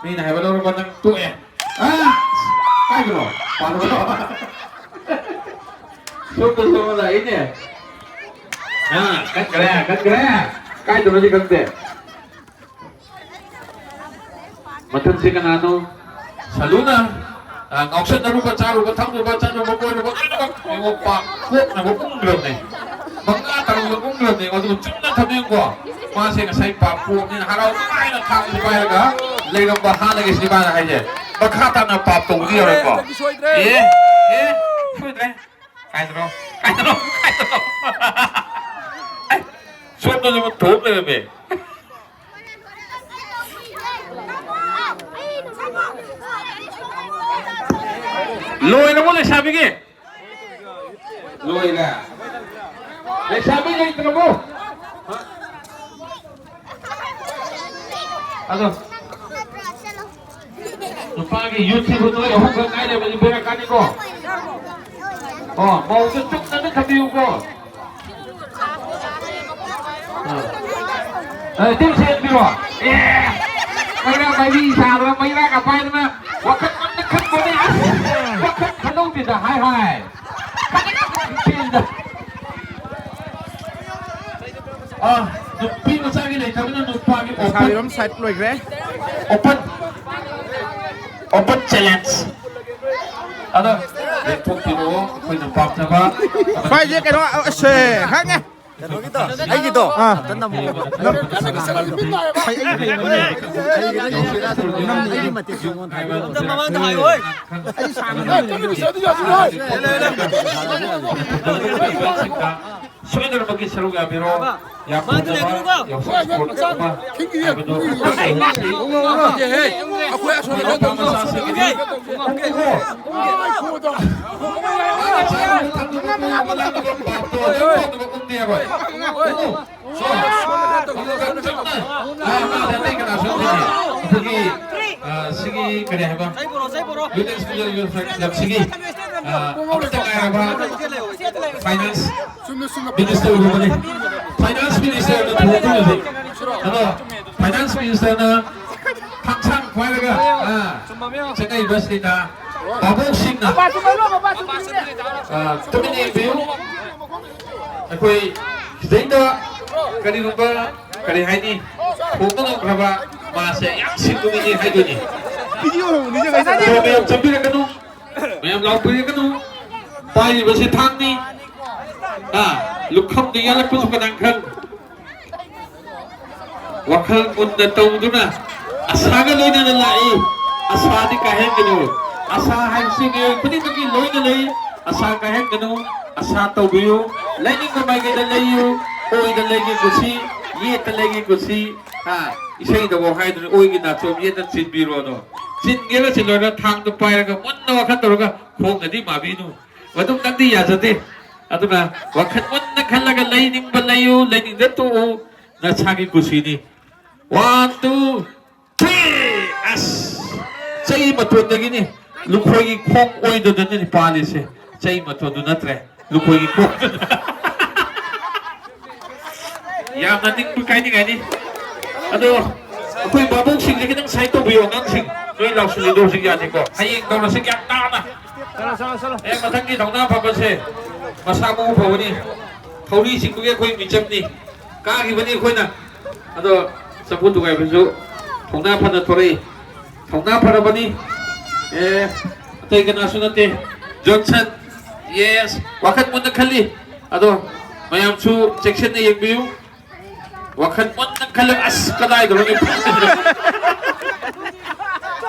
ꯃꯤꯅ ꯍꯥꯏꯕ ꯂꯧꯔꯕ ꯅꯪ ꯇꯣꯛꯑꯦ꯫ ꯑ! ꯀꯥꯏꯗꯅꯣ? ꯄꯥꯜꯂꯣ꯫ ꯁꯣꯝꯗ ꯁꯣꯝꯗ ꯂꯥꯛꯏꯅꯦ꯫ ꯑ, ꯀꯠꯈ꯭ꯔꯦ, ꯀꯠꯈ꯭ꯔꯦ꯫ ꯀꯥꯏꯗꯅꯣꯗꯤ ꯈꯪꯗꯦ꯫ ꯃꯊꯪꯁꯦ ꯀꯅꯥꯅꯣ? ꯁꯂꯨꯅ, ꯑ, ꯉꯥꯎꯁꯟꯅꯔꯨꯕ, ꯆꯥꯔꯨꯕ, ꯊꯛꯂꯨꯕ, ꯆꯠꯂꯨꯕ, ꯀꯣꯏꯔꯨꯕ, ꯂꯣꯏꯅꯃꯛ ꯌꯦꯡꯉꯣ, ꯄꯥꯞ ꯀꯣꯛꯅꯕ ꯎꯪꯈ꯭ꯔꯕꯅꯦ꯫ ꯃꯉꯥ ꯇꯔꯨꯛꯂꯛ ꯎꯪꯈ꯭ꯔꯕꯅꯦ꯫ ꯑꯗꯨꯒ ꯆꯨꯝꯅ ꯊꯝꯕꯤꯌꯨꯀꯣ꯫ ꯃꯥꯁꯦ ꯉꯁꯥꯏ ꯄꯥꯞ ꯀꯣꯛꯅꯤꯅ ꯍꯔꯥꯎ ꯅꯨꯡꯉꯥꯏꯅ ꯊꯥꯡꯁꯤ ꯄꯥꯏꯔꯒ ꯂꯩꯔꯝꯕ ꯍꯥꯟꯅꯒꯤ ꯁꯤꯅꯦꯃꯥꯅ ꯍꯥꯏꯁꯦ꯫ ꯃꯈꯥ ꯇꯥꯅ ꯄꯥꯞ ꯇꯧꯕꯗꯤ ꯌꯥꯔꯣꯏꯀꯣ꯫ ꯑꯦ, ꯑꯦ, ꯁꯣꯏꯗ꯭ꯔꯦ꯫ ꯀꯥꯏꯗꯅꯣ? ꯀꯥꯏꯗꯅꯣ? ꯀꯥꯏꯗꯅꯣ? ꯑꯦ, ꯁꯣꯝꯗꯁꯨ ꯑꯃ ꯊꯣꯛ ꯂꯩꯔꯝꯃꯦ꯫ ꯂꯣꯏꯔꯕꯣ ꯂꯩꯁꯥꯕꯤꯒꯤ? ꯂꯣꯏꯔꯦ꯫ ꯂꯩꯁꯥꯕꯤ ꯂꯩꯇ꯭ꯔꯕꯣ? ꯑꯗꯣ, ꯅꯨꯄꯥꯒꯤ ꯌꯨꯠꯁꯤꯕꯨ ꯅꯣꯏ ꯑꯍꯨꯝꯈꯛ ꯉꯥꯏꯔꯕꯗꯤ ꯕꯦꯔꯥ ꯀꯥꯅꯤꯀꯣ꯫ ꯑꯣ, ꯃꯧꯁꯨ ꯆꯨꯝꯅ ꯑꯗꯨꯝ ꯊꯝꯕꯤꯌꯨꯀꯣ꯫ ꯑ꯫ ꯑ, ꯇꯤꯝ ꯁꯦꯟꯕꯤꯔꯣ꯫ ꯑꯦ! ꯃꯩꯔꯥ ꯃꯩꯔꯤ ꯁꯥꯗꯅ, ꯃꯩꯔꯥꯒ ꯄꯥꯏꯗꯅ, ꯋꯥꯈꯜ ꯑꯝꯇ ꯈꯟꯕꯅꯦ꯫ ꯑꯁ! ꯋꯥꯈꯜ ꯈꯟꯍꯧꯗꯦꯗ, ꯍꯥꯏ ꯍꯥꯏ꯫ ꯁꯥꯕꯤꯔꯣꯝ ꯁꯥꯏꯠ ꯂꯣꯏꯈ꯭ꯔꯦ꯫ Open, open challenge. ꯑꯗꯣ ꯂꯦꯞꯊꯣꯛꯄꯤꯔꯛꯑꯣ, ꯑꯩꯈꯣꯏꯅ ꯄꯥꯝꯖꯕ꯫ ꯚꯥꯏꯁꯦ ꯀꯩꯅꯣ, ꯑꯁ, ꯈꯪꯉꯦ꯫ ꯀꯩꯅꯣꯒꯤꯗꯣ, ꯑꯩꯒꯤꯗꯣ ꯑꯥ꯫ ꯑꯝꯇ ꯅꯝꯃꯣ꯫ ꯑꯩꯒꯤ ꯃꯇꯦꯛꯁꯦ ꯑꯩꯉꯣꯟꯗ ꯍꯥꯏꯌꯣ꯫ ꯑꯝꯇ ꯃꯃꯥꯡꯗ ꯍꯥꯏꯌꯣ, ꯍꯣꯏ꯫ ꯑꯩ ꯁꯥꯡꯅ ꯁꯣꯏꯗꯅꯃꯛꯀꯤ ꯁꯔꯨꯛ ꯌꯥꯕꯤꯔꯣ꯫ ꯌꯥꯝ ꯐꯖꯕ ꯌꯥꯎꯁꯪ ꯏꯁꯄꯣꯔꯠ ꯑꯃ ꯍꯥꯏꯕꯗꯣ ꯑꯩꯈꯣꯏ ꯑꯁꯣꯝꯗ ꯇꯧꯕ ꯃꯆꯥꯁꯤꯡꯒꯤꯗꯤ ꯑꯩꯈꯣꯏꯒꯤ, ꯑ, ꯁꯤꯒꯤ ꯀꯔꯤ ꯍꯥꯏꯕ? ꯌꯨꯅꯤꯌꯟ ꯁ꯭ꯀꯨꯜ ꯌꯨꯅꯤꯌꯟ ꯀ꯭ꯂꯕꯁꯤꯒꯤ, ꯑ, ꯑꯃꯠꯇ ꯉꯥꯏꯔꯕ ꯐꯥꯏꯅꯥꯟꯁ ꯃꯤꯅꯤꯁꯇꯔ ꯑꯣꯏꯕꯅꯤ꯫ ꯐꯥꯏꯅꯥꯟꯁ ꯃꯤꯅꯤꯁꯇꯔꯅ ꯊꯣꯛꯇꯣꯏꯅꯤ꯫ ꯑꯗꯣ ꯐꯥꯏꯅꯥꯟꯁ ꯃꯤꯅꯤꯁꯇꯔꯅ ꯈꯥꯡꯁꯥꯡ ꯄꯥꯏꯔꯒ, ꯑ, ꯆꯪꯉꯛꯏꯕꯁꯤꯗ ꯚꯥꯕꯣꯛꯁꯤꯡꯅ, ꯑ, ꯇꯨꯃꯤꯟꯅ ꯌꯦꯡꯕꯤꯌꯨ꯫ ꯑꯩꯈꯣꯏ ꯁꯤꯗꯩꯗ ꯀꯔꯤꯒꯨꯝꯕ, ꯀꯔꯤ ꯍꯥꯏꯅꯤ, ꯍꯣꯡꯕ ꯉꯝꯈ꯭ꯔꯕ ꯃꯥꯁꯦ ꯌꯥꯝ ꯁꯤꯡꯕ ꯃꯤꯅꯤ ꯍꯥꯏꯗꯣꯏꯅꯤ꯫ ꯑꯗꯣ ꯃꯌꯥꯝ ꯆꯪꯕꯤꯔꯛꯀꯅꯨ, ꯃꯌꯥꯝ ꯂꯥꯎꯕꯤꯔꯛꯀꯅꯨ꯫ ꯄꯥꯏꯔꯤꯕꯁꯤ ꯊꯥꯡꯅꯤ꯫ ꯑꯥ, ꯂꯨꯈꯝꯗ ꯌꯥꯜꯂꯛꯄꯁꯨ ꯀꯅꯥ ꯈꯪ꯫ ꯋꯥꯈꯜ ꯃꯨꯟꯅ ꯇꯧꯗꯨꯅ ꯑꯁꯥꯒ ꯂꯣꯏꯅꯅ ꯂꯥꯛꯏ꯫ ꯑꯁꯥꯗꯤ ꯀꯥꯏꯍꯟꯒꯅꯨ꯫ ꯑꯁꯥ ꯍꯥꯏꯕꯁꯤ ꯃꯤꯑꯣꯏ ꯈꯨꯗꯤꯡꯃꯛꯀꯤ ꯂꯣꯏꯅ ꯂꯩ꯫ ꯑꯁꯥ ꯀꯥꯏꯍꯟꯒꯅꯨ꯫ ꯑꯁꯥ ꯇꯧꯕꯤꯌꯨ꯫ ꯂꯩꯅꯤꯡꯕ ꯃꯥꯏꯀꯩꯗ ꯂꯩꯌꯨ꯫ ꯑꯣꯏꯗ ꯂꯩꯒꯦ ꯀꯨꯁꯤ, ꯌꯦꯠꯇ ꯂꯩꯒꯦ ꯀꯨꯁꯤ꯫ ꯍꯥ, ꯏꯁꯩꯗꯐꯥꯎ ꯍꯥꯏꯗꯨꯅ ꯑꯣꯏꯒꯤ ꯅꯥꯆꯣꯝ ꯌꯦꯠꯇ ꯆꯤꯟꯕꯤꯔꯣꯗꯣ꯫ ꯆꯤꯟꯒꯦꯔ ꯆꯤꯜꯂꯣꯏꯔ ꯊꯥꯡꯗꯣ ꯄꯥꯏꯔꯒ ꯃꯨꯟꯅ ꯋꯥꯈꯜ ꯇꯧꯔꯒ ꯈꯣꯡꯅꯗꯤ ꯃꯥꯕꯤꯅꯨ꯫ ꯃꯗꯨꯝꯇꯪꯗꯤ ꯌꯥꯖꯗꯦ꯫ ꯑꯗꯨꯅ ꯋꯥꯈꯜ ꯃꯨꯟꯅ ꯈꯜꯂꯒ ꯂꯩꯅꯤꯡꯕ ꯂꯩꯌꯨ, ꯂꯩꯅꯤꯡꯗ ꯇꯣꯛꯎ, ꯅꯁꯥꯒꯤ ꯀꯨꯁꯤꯅꯤ꯫ One, two, three! ꯑꯁ! ꯆꯩ ꯃꯇꯣꯟꯗꯒꯤꯅꯤ ꯂꯨꯈꯣꯏꯒꯤ ꯈꯣꯡ ꯑꯣꯏꯗꯗꯅꯅꯤ ꯄꯥꯜꯂꯤꯁꯦ꯫ ꯆꯩ ꯃꯇꯣꯟꯗꯨ ꯅꯠꯇ꯭ꯔꯦ, ꯂꯨꯈꯣꯏꯒꯤ ꯈꯣꯡ꯫ ꯌꯥꯝꯅ ꯅꯤꯡꯕ ꯀꯥꯏꯅꯤꯡꯉꯥꯏꯅꯤ꯫ ꯑꯗꯣ ꯑꯩꯈꯣꯏ ꯚꯥꯕꯣꯛꯁꯤꯡꯁꯦ ꯈꯤꯇꯪ ꯁꯥꯏꯠ ꯇꯧꯕꯤꯌꯣ, ꯑꯉꯥꯡꯁꯤꯡ꯫ ꯅꯣꯏ ꯂꯥꯎꯁꯤꯜꯂꯤꯗꯣ ꯍꯧꯖꯤꯛ ꯌꯥꯗꯦꯀꯣ꯫ ꯍꯌꯦꯡ ꯇꯧꯔꯁꯤ ꯒ꯭ꯌꯥꯟ ꯇꯥꯅ꯫ ꯑꯦ, ꯃꯊꯪꯒꯤ ꯊꯧꯅꯥ ꯐꯕꯁꯦ ꯃꯁꯥ ꯃꯎ ꯐꯕꯅꯤ꯫ ꯊꯧꯔꯤ ꯆꯤꯡꯕꯒꯤ ꯑꯩꯈꯣꯏ ꯃꯤꯆꯝꯅꯤ꯫ ꯀꯥꯈꯤꯕꯅꯤ ꯑꯩꯈꯣꯏꯅ꯫ ꯑꯗꯣ ꯆꯐꯨ ꯊꯨꯒꯥꯏꯕꯁꯨ ꯊꯧꯅꯥ ꯐꯅ ꯊꯣꯔꯛꯏ꯫ ꯊꯧꯅꯥ ꯐꯔꯕꯅꯤ꯫ ꯑꯦ, ꯑꯇꯩ ꯀꯅꯥꯁꯨ ꯅꯠꯇꯦ꯫ ꯖꯣꯟꯁꯟ꯫ ꯌꯦꯁ꯫ ꯋꯥꯈꯜ ꯃꯨꯟꯅ ꯈꯜꯂꯤ꯫ ꯑꯗꯣ ꯃꯌꯥꯝꯁꯨ ꯆꯦꯛꯁꯤꯟꯅ ꯌꯦꯡꯕꯤꯌꯨ꯫ ꯋꯥꯈꯜ ꯃꯨꯟꯅ ꯈꯜꯂ꯫ ꯑꯁ, ꯀꯗꯥꯏꯗꯅꯣ?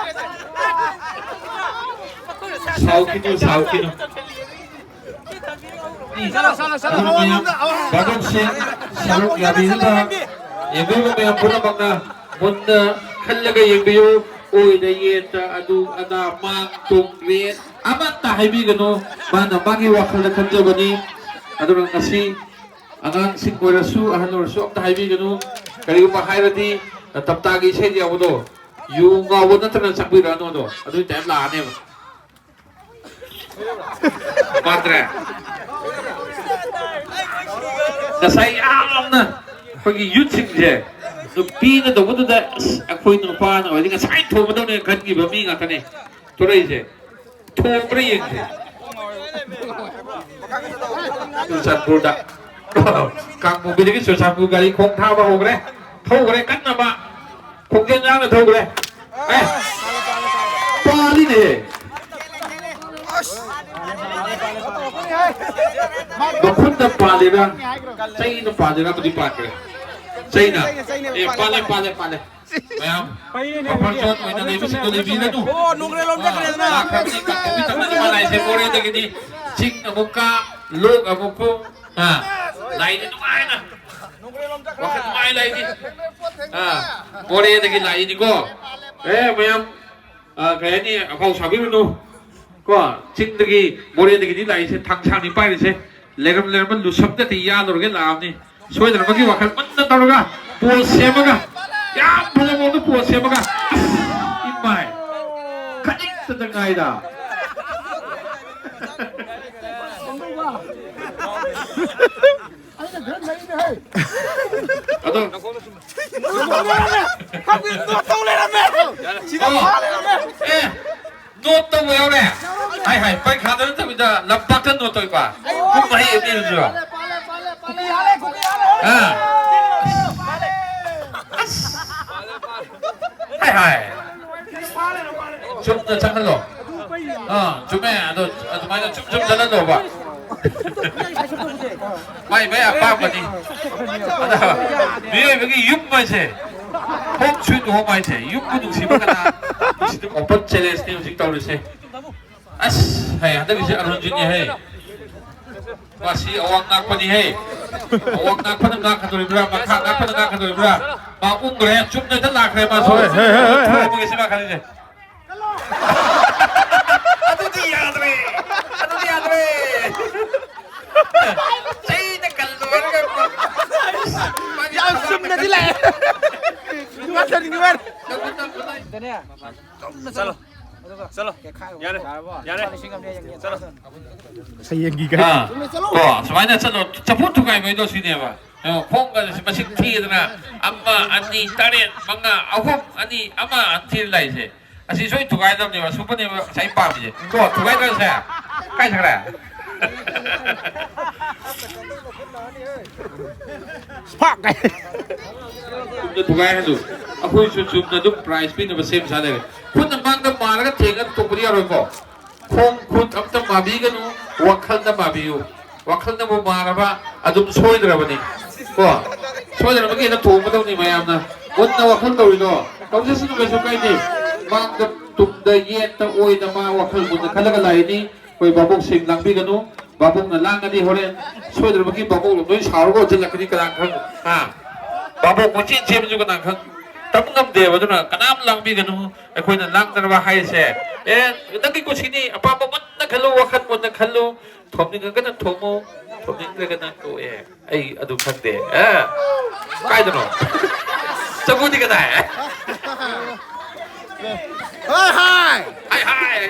ꯁꯥꯎꯈꯤꯅꯨ, ꯁꯥꯎꯈꯤꯅꯨ꯫ ꯆꯠꯂꯣ, ꯆꯠꯂꯣ, ꯆꯠꯂꯣ꯫ ꯑꯗꯨꯅ ꯃꯌꯥꯝ ꯚꯥꯒꯠꯁꯦ ꯁꯔꯨꯛ ꯌꯥꯕꯤꯅꯕ ꯌꯦꯡꯕꯤꯕ ꯃꯌꯥꯝ ꯄꯨꯝꯅꯃꯛꯅ ꯃꯨꯟꯅ ꯈꯜꯂꯒ ꯌꯦꯡꯕꯤꯌꯨ꯫ ꯑꯣꯏꯗ ꯌꯦꯠꯇ ꯑꯗꯨ ꯑꯗꯥ ꯃꯥꯡ ꯇꯨꯡ ꯔꯦꯠ ꯑꯃꯠꯇ ꯍꯥꯏꯕꯤꯒꯅꯨ꯫ ꯃꯥꯅ ꯃꯥꯒꯤ ꯋꯥꯈꯜꯗ ꯈꯟꯖꯕꯅꯤ꯫ ꯑꯗꯨꯅ ꯉꯁꯤ ꯑꯉꯥꯡꯁꯤꯡ ꯑꯣꯏꯔꯁꯨ ꯑꯍꯜ ꯑꯣꯏꯔꯁꯨ ꯑꯝꯇ ꯍꯥꯏꯕꯤꯒꯅꯨ꯫ ꯀꯔꯤꯒꯨꯝꯕ ꯍꯥꯏꯔꯗꯤ ꯇꯞꯇꯥꯒꯤ ꯏꯁꯩꯗ ꯌꯥꯎꯕꯗꯣ, "ꯌꯨ ꯉꯥꯎꯕ ꯅꯠꯇꯅ ꯆꯪꯕꯤꯔꯛꯑꯅꯨ" ꯑꯗꯣ, ꯑꯗꯨꯒꯤ ꯇꯥꯏꯞ ꯂꯥꯛꯑꯅꯦꯕ꯫ ꯄꯥꯠꯇ꯭ꯔꯦ꯫ ꯉꯁꯥꯏ ꯌꯥꯝꯅ ꯑꯩꯈꯣꯏꯒꯤ ꯌꯨꯠꯁꯤꯡꯁꯦ ꯅꯨꯄꯤꯅ ꯇꯧꯕꯗꯨꯗ, "ꯑꯁ, ꯑꯩꯈꯣꯏ ꯅꯨꯄꯥꯅ ꯑꯣꯏꯔꯗꯤ ꯉꯁꯥꯏ ꯊꯣꯡꯒꯗꯧꯅꯦ" ꯈꯟꯈꯤꯕ ꯃꯤ ꯉꯥꯛꯇꯅꯦ ꯊꯣꯔꯛꯏꯁꯦ꯫ ꯊꯣꯡꯕ꯭ꯔꯥ ꯌꯦꯡꯁꯦ꯫ ꯆꯨꯔꯆꯥꯟꯄꯨꯔꯗ꯫ ꯀꯥꯡꯄꯣꯛꯄꯤꯗꯒꯤ ꯆꯨꯔꯆꯥꯟꯄꯨꯔ ꯒꯥꯔꯤ ꯈꯣꯡ ꯊꯥꯕ ꯍꯧꯈ꯭ꯔꯦ꯫ ꯊꯧꯈ꯭ꯔꯦ ꯀꯟꯅ ꯃꯥ꯫ ꯈꯣꯡꯖꯦꯜ ꯌꯥꯡꯅ ꯊꯧꯈ꯭ꯔꯦ꯫ ꯑꯦ! ꯄꯥꯜꯂꯤꯅꯦ꯫ ꯃꯈꯨꯠꯅ ꯄꯥꯜꯂꯤꯔ, ꯆꯩꯅ ꯄꯥꯜꯂꯤꯔ ꯑꯃꯗꯤ ꯄꯥꯟꯈ꯭ꯔꯦ꯫ ꯆꯩꯅ꯫ ꯑꯦ, ꯄꯥꯜꯂꯦ, ꯄꯥꯜꯂꯦ, ꯄꯥꯜꯂꯦ꯫ ꯃꯌꯥꯝ ꯕꯐꯔ ꯖꯣꯟ ꯑꯣꯏꯅ ꯂꯩꯕꯁꯤꯡꯗꯣ ꯂꯩꯕꯤꯒꯅꯨ꯫ ꯑꯣ, ꯅꯣꯡꯒ꯭ꯔꯦꯜ ꯂꯣꯝ ꯆꯠꯈ꯭ꯔꯦꯗꯅ꯫ ꯂꯥꯛꯈ꯭ꯔꯕꯅꯤ, ꯀꯥꯡꯄꯣꯛꯄꯤ ꯇꯝꯅ ꯃꯥꯂꯥꯏꯁꯦ ꯃꯣꯔꯦꯗꯒꯤꯅꯤ꯫ ꯆꯤꯡ ꯑꯃꯨꯛ ꯀꯥ, ꯂꯣꯛ ꯑꯃꯨꯛ ꯀꯨꯝ꯫ ꯑꯥ, ꯂꯥꯏꯗꯤ ꯅꯨꯡꯉꯥꯏꯅ꯫ ꯋꯥꯈꯜ ꯅꯨꯡꯉꯥꯏ ꯂꯥꯏꯗꯤ꯫ ꯑꯥ, ꯃꯣꯔꯦꯗꯒꯤ ꯂꯥꯛꯏꯅꯤꯀꯣ꯫ ꯑꯦ, ꯃꯌꯥꯝ, ꯑꯥ, ꯀꯩ ꯍꯥꯏꯅꯤ, ꯑꯐꯥꯎ ꯁꯥꯕꯤꯔꯨꯅꯨ꯫ ꯀꯣ, ꯆꯤꯡꯗꯒꯤ, ꯃꯣꯔꯦꯗꯒꯤꯗꯤ ꯂꯥꯛꯏꯁꯦ, ꯊꯥꯡꯁꯥꯡꯅꯤ ꯄꯥꯏꯔꯤꯁꯦ꯫ ꯂꯩꯔꯝ ꯂꯩꯔꯝꯕ ꯂꯨꯁꯞꯇꯗꯤ ꯌꯥꯜꯂꯨꯔꯒꯦ ꯂꯥꯛꯑꯕꯅꯤ꯫ ꯁꯣꯏꯗꯅꯃꯛꯀꯤ ꯋꯥꯈꯜ ꯃꯨꯟꯅ ꯇꯧꯔꯒ ꯄꯣꯁ ꯁꯦꯝꯃꯒ, ꯌꯥꯝ ꯐꯖꯕ ꯃꯑꯣꯡꯗ ꯄꯣꯁ ꯁꯦꯝꯃꯒ, ꯑꯁ, ꯏꯃꯥꯏ, ꯈꯖꯤꯛꯇꯗ ꯉꯥꯏꯗ꯫ ꯑꯗꯣ, ꯈꯪꯗꯦ, ꯅꯣꯠ ꯇꯧ ꯂꯩꯔꯝꯃꯦ꯫ ꯁꯤꯗ ꯑꯣ꯫ ꯐꯥ ꯂꯩꯔꯝꯃꯦ꯫ ꯑꯦ, ꯅꯣꯠ ꯇꯧꯕ ꯌꯥꯎꯔꯦ? ꯍꯥꯏ, ꯍꯥꯏ, ꯄꯩꯈꯥꯗ ꯅꯠꯇꯕꯤꯗ ꯂꯝꯄꯥꯛꯇ ꯅꯣꯠ ꯇꯧꯏꯕ? ꯄꯨꯡ ꯃꯔꯤ ꯑꯅꯤ ꯑꯗꯨꯁꯨ꯫ ꯀꯨꯀꯤ ꯍꯥꯜꯂꯦ, ꯀꯨꯀꯤ ꯍꯥꯜꯂꯦ꯫ ꯑꯥ꯫ ꯍꯥꯏ꯫ ꯆꯨꯝꯅ ꯆꯪꯍꯜꯂꯣ꯫ ꯑꯥ, ꯆꯨꯝꯃꯦ꯫ ꯑꯗꯣ ꯑꯗꯨꯃꯥꯏꯅ ꯆꯨꯝ ꯆꯨꯝ ꯆꯠꯍꯜꯂꯣꯕ꯫ ꯃꯥꯏ ꯃꯥꯏ ꯑꯄꯥꯝꯕꯅꯤ꯫ ꯑꯗ ꯃꯤꯑꯣꯏꯕꯒꯤ ꯌꯨꯝ ꯍꯥꯏꯁꯦ, ꯍꯣꯝ ꯁ꯭ꯋꯤꯠ ꯍꯣꯝ ꯍꯥꯏꯁꯦ, ꯌꯨꯝꯕꯨ ꯅꯨꯡꯁꯤꯕ ꯀꯅꯥ? ꯁꯤꯗ ꯑꯣꯄꯟ ꯆꯦꯂꯦꯟꯖꯅꯤ ꯍꯧꯖꯤꯛ ꯇꯧꯔꯤꯁꯦ꯫ ꯑꯁ, ꯍꯩ, ꯍꯟꯗꯛꯀꯤꯁꯦ ꯑꯔꯨꯟꯖꯤꯠꯅꯤ ꯍꯩ꯫ ꯃꯁꯤ ꯑꯋꯥꯡ ꯉꯥꯛꯄꯅꯤꯍꯦ꯫ ꯑꯋꯥꯡ ꯉꯥꯛꯄꯅ ꯉꯥꯛꯀꯗꯧꯔꯤꯕ꯭ꯔꯥ? ꯃꯈꯥ ꯉꯥꯛꯄꯅ ꯉꯥꯛꯀꯗꯧꯔꯤꯕ꯭ꯔꯥ? ꯃꯥ ꯎꯪꯈ꯭ꯔꯦ꯫ ꯆꯨꯝꯅꯗ ꯂꯥꯛꯈ꯭ꯔꯦ ꯃꯥꯁꯨ꯫ ꯍꯣꯏ, ꯍꯣꯏ, ꯍꯣꯏ, ꯍꯣꯏ꯫ ꯊꯣꯛꯑꯝꯃꯒꯦ ꯁꯤ ꯃꯥ ꯈꯜꯂꯤꯁꯦ꯫ ꯑꯗꯨꯗꯤ ꯌꯥꯗ꯭ꯔꯦ꯫ ꯑꯗꯨꯗꯤ ꯌꯥꯗ꯭ꯔꯦ꯫ ꯆꯩꯅ ꯀꯜꯂꯣ ꯍꯥꯏꯔꯒ꯫ ꯌꯥꯝ ꯆꯨꯝꯅꯗꯤ ꯂꯥꯛꯑꯦ꯫ ꯅꯨꯡꯉꯥꯏ, ꯅꯨꯡꯉꯥꯏ꯫ ꯆꯠꯂꯣ꯫ ꯆꯠꯂꯣ꯫ ꯌꯥꯔꯦ꯫ ꯌꯥꯔꯦ꯫ ꯆꯠꯂꯣ꯫ ꯍꯌꯦꯡꯒꯤ ꯒꯥꯔꯤ꯫ ꯑꯥ꯫ ꯀꯣ, ꯁꯨꯃꯥꯏꯅ ꯆꯠꯂꯣ꯫ ꯆꯐꯨ ꯊꯨꯒꯥꯏꯕꯩꯗꯣ ꯁꯤꯅꯦꯕ꯫ ꯌꯦꯡꯉꯣ, ꯈꯣꯡꯒꯁꯦ ꯃꯁꯤꯡ ꯊꯤꯗꯅ, ꯑꯃ, ꯑꯅꯤ, ꯇꯔꯦꯠ, ꯃꯉꯥ, ꯑꯍꯨꯝ, ꯑꯅꯤ, ꯑꯃ, ꯑꯅꯤ ꯊꯤꯔ ꯂꯥꯛꯏꯁꯦ꯫ ꯑꯁꯤ ꯁꯣꯏ ꯊꯨꯒꯥꯏꯗꯕꯅꯦꯕ, ꯑꯁꯨꯝꯕꯅꯦꯕ ꯉꯁꯥꯏ ꯄꯥꯝꯃꯤꯁꯦ꯫ ꯀꯣ, ꯊꯨꯒꯥꯏꯗ꯭ꯔꯁꯦ? ꯀꯥꯏ ꯆꯠꯈ꯭ꯔꯦ? ꯆꯨꯝꯅ ꯊꯨꯒꯥꯏꯍꯜꯂꯨ꯫ ꯑꯩꯈꯣꯏꯁꯨ ꯆꯨꯝꯅ ꯑꯗꯨꯝ ꯄ꯭ꯔꯥꯏꯖ ꯄꯤꯅꯕ ꯁꯦꯝ ꯁꯥ ꯂꯩꯔꯦ꯫ ꯈꯨꯠꯅ ꯃꯥꯡꯗ ꯃꯥꯔꯒ ꯊꯦꯡꯉꯒ ꯇꯣꯛꯄꯗꯤ ꯌꯥꯔꯣꯏꯀꯣ꯫ ꯈꯣꯡ ꯈꯨꯠ ꯑꯝꯇ ꯃꯥꯕꯤꯒꯅꯨ, ꯋꯥꯈꯜꯗ ꯃꯥꯕꯤꯌꯨ꯫ ꯋꯥꯈꯜꯅꯕꯨ ꯃꯥꯔꯕ ꯑꯗꯨꯝ ꯁꯣꯏꯗ꯭ꯔꯕꯅꯤ꯫ ꯀꯣ? ꯁꯣꯏꯗꯅꯕꯒꯤ ꯍꯦꯟꯅ ꯊꯣꯡꯒꯗꯧꯅꯤ ꯃꯌꯥꯝꯅ꯫ ꯃꯨꯟꯅ ꯋꯥꯈꯜ ꯇꯧꯔꯤꯗꯣ꯫ ꯇꯧꯖꯁꯅꯨ, ꯀꯩꯁꯨ ꯀꯥꯏꯗꯦ꯫ ꯃꯥꯡꯗ ꯇꯨꯡꯗ ꯌꯦꯠꯇ ꯑꯣꯏꯗ ꯃꯥ ꯋꯥꯈꯜ ꯃꯨꯟꯅ ꯈꯜꯂꯒ ꯂꯥꯛꯏꯅꯤ꯫ ꯑꯩꯈꯣꯏ ꯚꯥꯕꯣꯛꯁꯤꯡ ꯂꯥꯡꯕꯤꯒꯅꯨ꯫ ꯚꯥꯕꯣꯛꯅ ꯂꯥꯡꯉꯗꯤ ꯍꯣꯔꯦꯟ ꯁꯣꯏꯗꯅꯕꯒꯤ ꯚꯥꯕꯣꯛ ꯂꯣꯏ ꯁꯥꯎꯔꯒ ꯑꯣꯟꯁꯤꯜꯂꯛꯀꯅꯤ ꯀꯅꯥ ꯈꯪ? ꯍꯥ? ꯚꯥꯕꯣꯛ ꯀꯣꯏꯆꯦꯟ ꯆꯦꯟꯕꯁꯨ ꯀꯅꯥ ꯈꯪ? ꯇꯝ ꯉꯝꯗꯦꯕ꯫ ꯑꯗꯨꯅ ꯀꯅꯥꯝ ꯂꯥꯡꯕꯤꯒꯅꯨ꯫ ꯑꯩꯈꯣꯏꯅ ꯂꯥꯡꯗꯅꯕ ꯍꯥꯏꯔꯤꯁꯦ, ꯑꯦ, ꯅꯪꯒꯤ ꯀꯨꯁꯤꯅꯤ, ꯑꯄꯥꯝꯕ ꯃꯨꯟꯅ ꯈꯜꯂꯨ, ꯋꯥꯈꯜ ꯃꯨꯟꯅ ꯈꯜꯂꯨ꯫ ꯊꯣꯝꯅꯤꯡꯉꯒꯅ ꯊꯣꯝꯃꯨ, ꯊꯣꯝꯅꯤꯡꯗ꯭ꯔꯒꯅ ꯇꯣꯛꯑꯦ꯫ ꯑꯩ ꯑꯗꯨ ꯈꯪꯗꯦ꯫ ꯑ? ꯀꯥꯏꯗꯅꯣ? ꯆꯐꯨꯗꯤ ꯀꯗꯥꯏ? ꯍꯣꯏ, ꯍꯥꯏ꯫ ꯍꯥꯏ, ꯍꯥꯏ꯫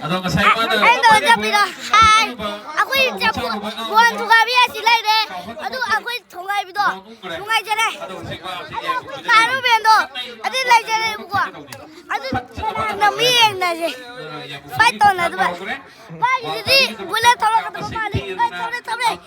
ꯑꯗꯣ ꯉꯁꯥꯏ ꯃꯥꯅ ꯑꯩ ꯇꯧꯖꯕꯤꯗꯣ, ꯍꯥꯏ꯫ ꯑꯩꯈꯣꯏ ꯆꯐꯨ, ꯕꯣꯟ ꯊꯨꯒꯥꯏꯕꯤ ꯑꯁꯤ ꯂꯩꯔꯦ꯫ ꯑꯗꯨ ꯑꯩꯈꯣꯏ ꯊꯨꯒꯥꯏꯕꯤꯗꯣ ꯅꯨꯡꯉꯥꯏꯖꯔꯦ꯫ ꯑꯗꯣ ꯀꯥꯔꯨꯕꯦꯟꯗꯣ ꯑꯗꯨ ꯂꯩꯖꯔꯦꯕꯀꯣ꯫ ꯑꯗꯨ ꯀꯅꯥꯅ ꯃꯤ ꯌꯦꯡꯅꯁꯦ꯫ ꯐꯥꯏꯠ ꯇꯧꯅꯗꯕ꯫ ꯃꯥꯒꯤꯗꯨꯗꯤ ꯕꯨꯂꯦꯠ ꯊꯣꯛꯂꯛꯀꯗꯕ ꯃꯥꯜꯂꯤ꯫ ꯃꯥꯒꯤ ꯊꯣꯛꯂꯛ ꯊꯣꯛꯂꯛ꯫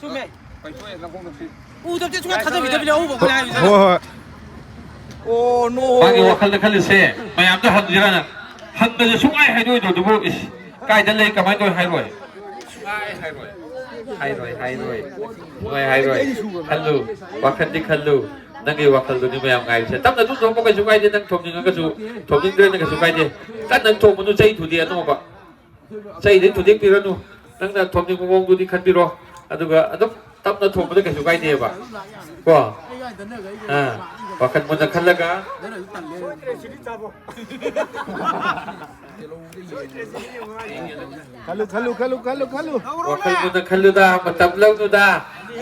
ꯆꯨꯝꯃꯦ꯫ ꯎꯗꯕꯗꯤ ꯁꯨꯡꯌꯥ ꯊꯥꯖꯕꯤꯗꯕꯅꯦ ꯑꯎꯕ ꯑꯩꯈꯣꯏꯅ ꯍꯥꯏꯕꯁꯦ꯫ ꯍꯣꯏ, ꯍꯣꯏ꯫ ꯑꯣ, ꯅꯣ꯫ ꯃꯥꯒꯤ ꯋꯥꯈꯜꯗ ꯈꯜꯂꯤꯁꯦ ꯃꯌꯥꯝꯗ ꯍꯪꯁꯤꯔꯥꯅ꯫ ꯍꯟꯕꯁꯦ ꯁꯨꯡꯍꯥꯏ ꯍꯥꯏꯗꯣꯏꯗꯣ ꯑꯗꯨꯕꯨ, ꯏꯁ, ꯀꯥꯏꯗ ꯂꯩ, ꯀꯃꯥꯏꯅ ꯇꯧꯋꯤ ꯍꯥꯏꯔꯣꯏ꯫ ꯁꯨꯡꯍꯥꯏ ꯍꯥꯏꯔꯣꯏ꯫ ꯍꯥꯏꯔꯣꯏ, ꯍꯥꯏꯔꯣꯏ꯫ ꯁꯨꯡꯍꯥꯏ ꯍꯥꯏꯔꯣꯏ꯫ ꯈꯜꯂꯨ, ꯋꯥꯈꯜꯗꯤ ꯈꯜꯂꯨ꯫ ꯅꯪꯒꯤ ꯋꯥꯈꯜꯗꯨꯅꯤ ꯃꯌꯥꯝ ꯉꯥꯏꯔꯤꯁꯦ꯫ ꯇꯞꯅ ꯑꯗꯨꯝ ꯊꯣꯡꯕ ꯀꯩꯁꯨ ꯀꯥꯏꯗꯦ, ꯅꯪ ꯊꯣꯡꯅꯤꯡꯉꯒꯁꯨ, ꯊꯣꯡꯅꯤꯡꯗ꯭ꯔꯦꯅ ꯀꯩꯁꯨ ꯀꯥꯏꯗꯦ꯫ ꯀꯟꯅ ꯊꯣꯡꯕꯗꯨ ꯆꯩ ꯊꯨꯗꯦꯛꯑꯅꯣꯕ꯫ ꯆꯩꯗꯤ ꯊꯨꯗꯦꯛꯄꯤꯔꯅꯨ꯫ ꯅꯪꯅ ꯊꯣꯡꯅꯤꯡꯕ ꯃꯑꯣꯡꯗꯨꯗꯤ ꯈꯟꯕꯤꯔꯣ꯫ ꯑꯗꯨꯒ ꯑꯗꯨꯝ ꯇꯞꯅ ꯊꯣꯡꯕꯗ ꯀꯩꯁꯨ ꯀꯥꯏꯗꯦꯕ꯫ ꯀꯣ? ꯑꯥ, ꯋꯥꯈꯜ ꯃꯨꯟꯅ ꯈꯜꯂꯒ꯫ ꯈꯜꯂꯨ, ꯈꯜꯂꯨ, ꯈꯜꯂꯨ, ꯈꯜꯂꯨ, ꯈꯜꯂꯨ꯫ ꯋꯥꯈꯜ ꯃꯨꯟꯅ ꯈꯜꯂꯨꯗ, ꯃꯇꯝ ꯂꯧꯅꯨꯗ꯫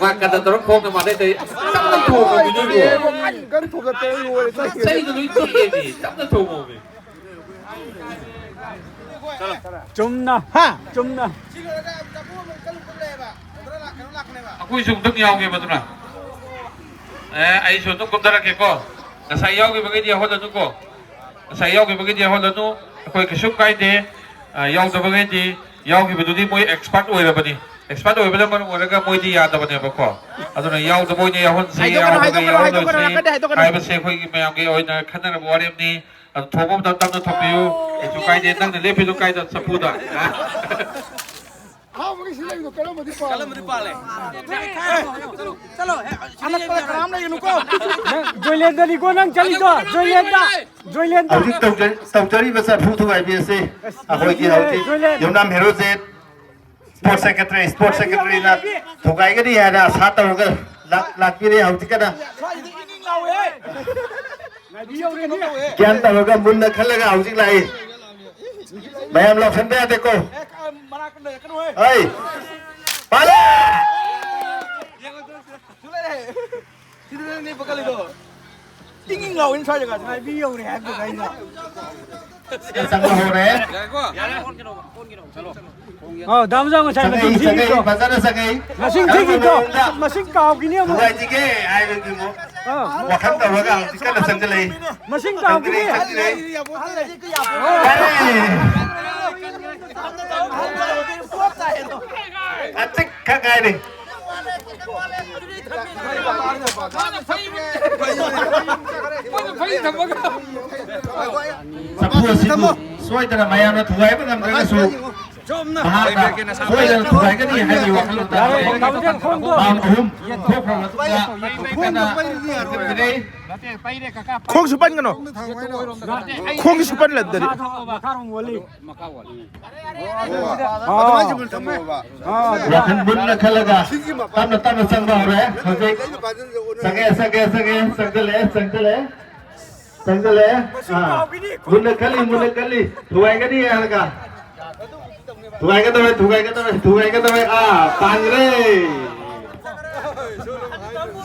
ꯃꯥ ꯀꯗ ꯇꯧꯔ ꯈꯣꯡꯅ ꯃꯥꯟꯅꯩ ꯇꯧꯏ꯫ ꯇꯞꯅ ꯊꯣꯡꯉꯣꯃꯤ ꯅꯣꯏꯕꯣ꯫ ꯀꯟ, ꯀꯟ ꯊꯣꯡꯒꯠꯇꯅ ꯂꯣꯏꯔꯦ, ꯆꯩꯗꯣ ꯂꯣꯏ ꯇꯦꯛꯑꯦꯃꯤ꯫ ꯇꯞꯅ ꯊꯣꯡꯉꯣꯃꯤ꯫ ꯆꯨꯝꯅ꯫ ꯍꯥ? ꯆꯨꯝꯅ꯫ ꯑꯩꯈꯣꯏꯁꯨ ꯑꯝꯇꯪ ꯌꯥꯎꯒꯦꯕ ꯑꯗꯨꯅ꯫ ꯑꯦ, ꯑꯩꯁꯨ ꯑꯗꯨꯝ ꯀꯨꯝꯊꯔꯛꯀꯦꯀꯣ꯫ ꯉꯁꯥꯏ ꯌꯥꯎꯈꯤꯕꯈꯩꯗꯤ ꯌꯥꯎꯍꯜꯂꯅꯨꯀꯣ꯫ ꯉꯁꯥꯏ ꯌꯥꯎꯈꯤꯕꯈꯩꯗꯤ ꯌꯥꯎꯍꯜꯂꯅꯨ꯫ ꯑꯩꯈꯣꯏ ꯀꯩꯁꯨꯝ ꯀꯥꯏꯗꯦ꯫ ꯑ, ꯌꯥꯎꯗꯕꯈꯩꯗꯤ, ꯌꯥꯎꯈꯤꯕꯗꯨꯗꯤ ꯃꯣꯏ expert ꯑꯣꯏꯔꯕꯅꯤ꯫ Expert ꯑꯣꯏꯕꯅ ꯃꯔꯝ ꯑꯣꯏꯔꯒ ꯃꯣꯏꯗꯤ ꯌꯥꯗꯕꯅꯦꯕꯀꯣ꯫ ꯑꯗꯨꯅ ꯌꯥꯎꯗꯕ ꯑꯣꯏꯅ ꯌꯥꯎꯍꯟꯁꯤ, ꯍꯥꯏꯗꯣꯛꯀꯅꯨ, ꯌꯥꯎꯗꯕ ꯍꯥꯏꯗꯣꯛꯀꯅꯨ, ꯍꯥꯏꯗꯣꯛꯀꯅꯨ, ꯌꯥꯎꯍꯜꯂꯣꯏꯁꯤ ꯍꯥꯏꯗꯣꯀꯅꯨ꯫ ꯍꯥꯏꯕꯁꯦ ꯑꯩꯈꯣꯏꯒꯤ ꯃꯌꯥꯝꯒꯤ ꯑꯣꯏꯅ ꯈꯟꯅꯔꯕ ꯋꯥꯔꯦꯞꯅꯤ꯫ ꯑꯗꯨ ꯊꯣꯡꯕ ꯃꯇꯝ ꯇꯞꯅ ꯊꯣꯡꯕꯤꯌꯨ꯫ ꯀꯩꯁꯨ ꯀꯥꯏꯗꯦ꯫ ꯅꯪꯅ ꯂꯦꯞꯄꯤꯗꯨ ꯀꯥꯏꯗ ꯆꯐꯨꯗ? ꯑꯍꯥꯎꯕꯒꯤ ꯁꯤ ꯂꯩꯕꯗꯣ ꯀꯔꯝꯕꯗꯤ ꯄꯥꯜꯂꯤ? ꯀꯔꯝꯕꯗꯤ ꯄꯥꯜꯂꯦ? ꯑꯅꯛꯄꯗ ꯀꯅꯥꯝ ꯂꯩꯒꯅꯨꯀꯣ꯫ ꯅꯪ ꯖꯣꯏꯂꯦꯟꯗꯅꯤꯀꯣ ꯅꯪ ꯆꯠꯂꯤꯗꯣ, ꯖꯣꯏꯂꯦꯟꯗ, ꯖꯣꯏꯂꯦꯟꯗ꯫ ꯍꯧꯖꯤꯛ ꯇꯧꯖ-, ꯇꯧꯖꯔꯤꯕ ꯆꯐꯨ ꯊꯨꯒꯥꯏꯕꯤ ꯑꯁꯤ ꯑꯩꯈꯣꯏꯒꯤ ꯍꯧꯖꯤꯛ ꯖꯣꯏꯂꯦꯟ꯫ ꯌꯨꯝꯅꯥꯝ ꯍꯦꯔꯣꯁꯦ Sports Secretary, Sports Secretaryꯅ ꯊꯨꯒꯥꯏꯒꯅꯤ ꯍꯥꯏꯅ ꯑꯁꯥ ꯇꯧꯔꯒ ꯂꯥꯛ-, ꯂꯥꯛꯄꯤꯔꯦ꯫ ꯍꯧꯖꯤꯛꯀꯅ ꯒ꯭ꯌꯥꯟ ꯇꯧꯔꯒ ꯃꯨꯟꯅ ꯈꯜꯂꯒ ꯍꯧꯖꯤꯛ ꯂꯥꯛꯏ꯫ ꯃꯌꯥꯝ ꯂꯥꯎꯁꯟꯕ ꯌꯥꯗꯦꯀꯣ꯫ ꯍꯩ! ꯄꯥꯜꯂꯦ! ꯁꯤꯗꯅꯦ ꯄꯥꯈꯠꯂꯤꯗꯣ꯫ ꯏꯪ ꯏꯪ ꯂꯥꯎꯏꯅ ꯁ꯭ꯋꯥꯏ ꯖꯒꯥꯁꯦ꯫ ꯃꯥꯏꯕꯤ ꯌꯧꯔꯦ ꯍꯥꯏꯕꯗꯨꯗ ꯑꯩꯅ꯫ ꯆꯪꯕ ꯍꯧꯔꯦ꯫ ꯑꯧ, ꯗꯥ ꯃꯖꯥꯎ ꯉꯁꯥꯏ ꯃꯁꯤꯡ ꯆꯪꯉꯛꯏ, ꯊꯤꯈꯤꯕꯗꯣ꯫ ꯆꯪꯉꯛꯏ, ꯐꯖꯅ ꯆꯪꯉꯛꯏ꯫ ꯃꯁꯤꯡ ꯀꯔꯝꯕ ꯊꯤꯈꯤꯕꯗꯣ꯫ ꯃꯑꯣꯡꯗ ꯃꯁꯤꯡ ꯀꯥꯎꯈꯤꯅꯤ ꯑꯃꯨꯛ꯫ ꯊꯨꯒꯥꯏꯁꯤꯒꯦ ꯍꯥꯏꯕꯒꯤ ꯃꯑꯣꯡ꯫ ꯑꯥ꯫ ꯋꯥꯈꯜ ꯇꯧꯔꯒ ꯍꯧꯖꯤꯛ ꯀꯟꯅ ꯆꯪꯁꯤꯜꯂꯛꯏ꯫ ꯃꯁꯤꯡ ꯀꯥꯎꯈꯤꯅꯤ꯫ ꯆꯪꯁꯤꯜꯂꯛꯏ꯫ ꯌꯥꯔꯦ꯫ ꯈꯖꯤꯛ ꯈꯛ ꯉꯥꯏꯔꯦ꯫ ꯆꯐꯨ ꯑꯁꯤꯕꯨ ꯁꯣꯏꯗꯅ ꯃꯌꯥꯝꯅ ꯊꯨꯒꯥꯏꯕ ꯉꯝꯗ꯭ꯔꯒꯁꯨ ꯃꯍꯥꯛꯅ ꯁꯣꯏꯗꯅ ꯊꯨꯒꯥꯏꯒꯅꯤ ꯍꯥꯏꯕꯒꯤ ꯋꯥꯈꯜꯂꯣꯟꯗ ꯔꯥꯎꯟ ꯑꯍꯨꯝ ꯊꯣꯛꯈ꯭ꯔꯕ ꯃꯇꯨꯡꯗ ꯍꯧꯖꯤꯛ ꯀꯟꯅ ꯍꯧꯒꯠꯄꯤꯔꯦ꯫ ꯈꯣꯡꯁꯨ ꯄꯟꯒꯅꯣ꯫ ꯈꯣꯡꯁꯨ ꯄꯟꯂꯗꯔꯤ꯫ ꯋꯥꯈꯜ ꯃꯨꯟꯅ ꯈꯜꯂꯒ ꯇꯞꯅ ꯇꯞꯅ ꯆꯪꯕ ꯍꯧꯔꯦ꯫ ꯍꯧꯖꯤꯛ ꯆꯪꯉꯦ, ꯆꯪꯉꯦ, ꯆꯪꯉꯦ, ꯆꯪꯁꯤꯜꯂꯛꯑꯦ, ꯆꯪꯁꯤꯜꯂꯛꯑꯦ, ꯆꯪꯁꯤꯜꯂꯛꯑꯦ꯫ ꯑꯥ, ꯃꯨꯟꯅ ꯈꯜꯂꯤ, ꯃꯨꯟꯅ ꯈꯜꯂꯤ꯫ ꯊꯨꯒꯥꯏꯒꯅꯤ ꯍꯥꯏꯔꯒ ꯊꯨꯒꯥꯏꯒꯗꯧꯔꯦ, ꯊꯨꯒꯥꯏꯒꯗꯧꯔꯦ, ꯊꯨꯒꯥꯏꯒꯗꯧꯔꯦ꯫ ꯑꯥ, ꯄꯥꯟꯈ꯭ꯔꯦ꯫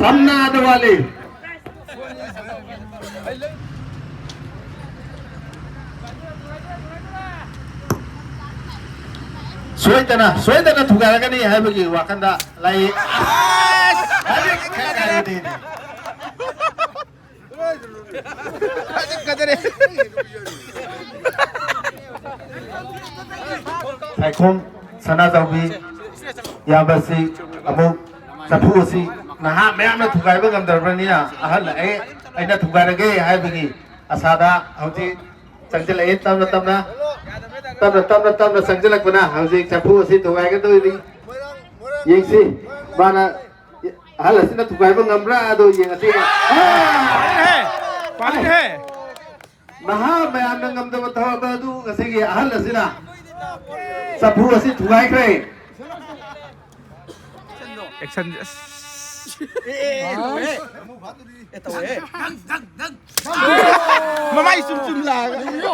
ꯁꯝꯅ ꯑꯗꯨ ꯋꯥꯠꯂꯤ꯫ ꯁꯣꯏꯗꯅ ꯁꯣꯏꯗꯅ ꯊꯨꯒꯥꯏꯔꯒꯅꯤ ꯍꯥꯏꯕꯒꯤ ꯋꯥꯈꯜꯗ ꯂꯩ꯫ ꯑꯁ! ꯍꯧꯖꯤꯛ ꯈꯦꯠꯅꯔꯦꯅꯦ꯫ ꯁꯥꯏꯈꯣꯝ ꯁꯅꯥꯖꯥꯎꯕꯤ ꯏꯌꯥꯝꯕꯁꯤ ꯑꯃꯨꯛ ꯆꯐꯨ ꯑꯁꯤ ꯅꯍꯥ ꯃꯌꯥꯝꯅ ꯊꯨꯒꯥꯏꯕ ꯉꯝꯗ꯭ꯔꯕꯅꯤꯅ ꯑꯍꯜ ꯑꯩ ꯑꯩꯅ ꯊꯨꯒꯥꯏꯔꯒꯦ ꯍꯥꯏꯕꯒꯤ ꯑꯁꯥꯗ ꯍꯧꯖꯤꯛ ꯆꯪꯁꯤꯜꯂꯛꯏ꯫ ꯇꯞꯅ ꯇꯞꯅ ꯇꯞꯅ ꯇꯞꯅ ꯇꯞꯅ ꯆꯪꯁꯤꯜꯂꯛꯄꯅ ꯍꯧꯖꯤꯛ ꯆꯐꯨ ꯑꯁꯤ ꯊꯨꯒꯥꯏꯒꯗꯧꯔꯤ꯫ ꯌꯦꯡꯁꯤ, ꯃꯥꯅ ꯑꯍꯜ ꯑꯁꯤꯅ ꯊꯨꯒꯥꯏꯕ ꯉꯝꯕ꯭ꯔꯥ ꯑꯗꯣ ꯌꯦꯡꯉꯁꯤ꯫ ꯑꯥ! ꯄꯥꯜꯂꯦꯍꯦ! ꯅꯍꯥ ꯃꯌꯥꯝꯅ ꯉꯝꯗꯕ ꯊꯕꯛ ꯑꯗꯨ ꯉꯁꯤꯒꯤ ꯑꯍꯜ ꯑꯁꯤꯅ ꯆꯐꯨ ꯑꯁꯤ ꯊꯨꯒꯥꯏꯈ꯭ꯔꯦ꯫ ꯑꯦꯛꯁꯟ꯫ ꯃꯃꯥꯏ ꯁꯨꯝ ꯁꯨꯝ ꯂꯥꯛꯑꯒ꯫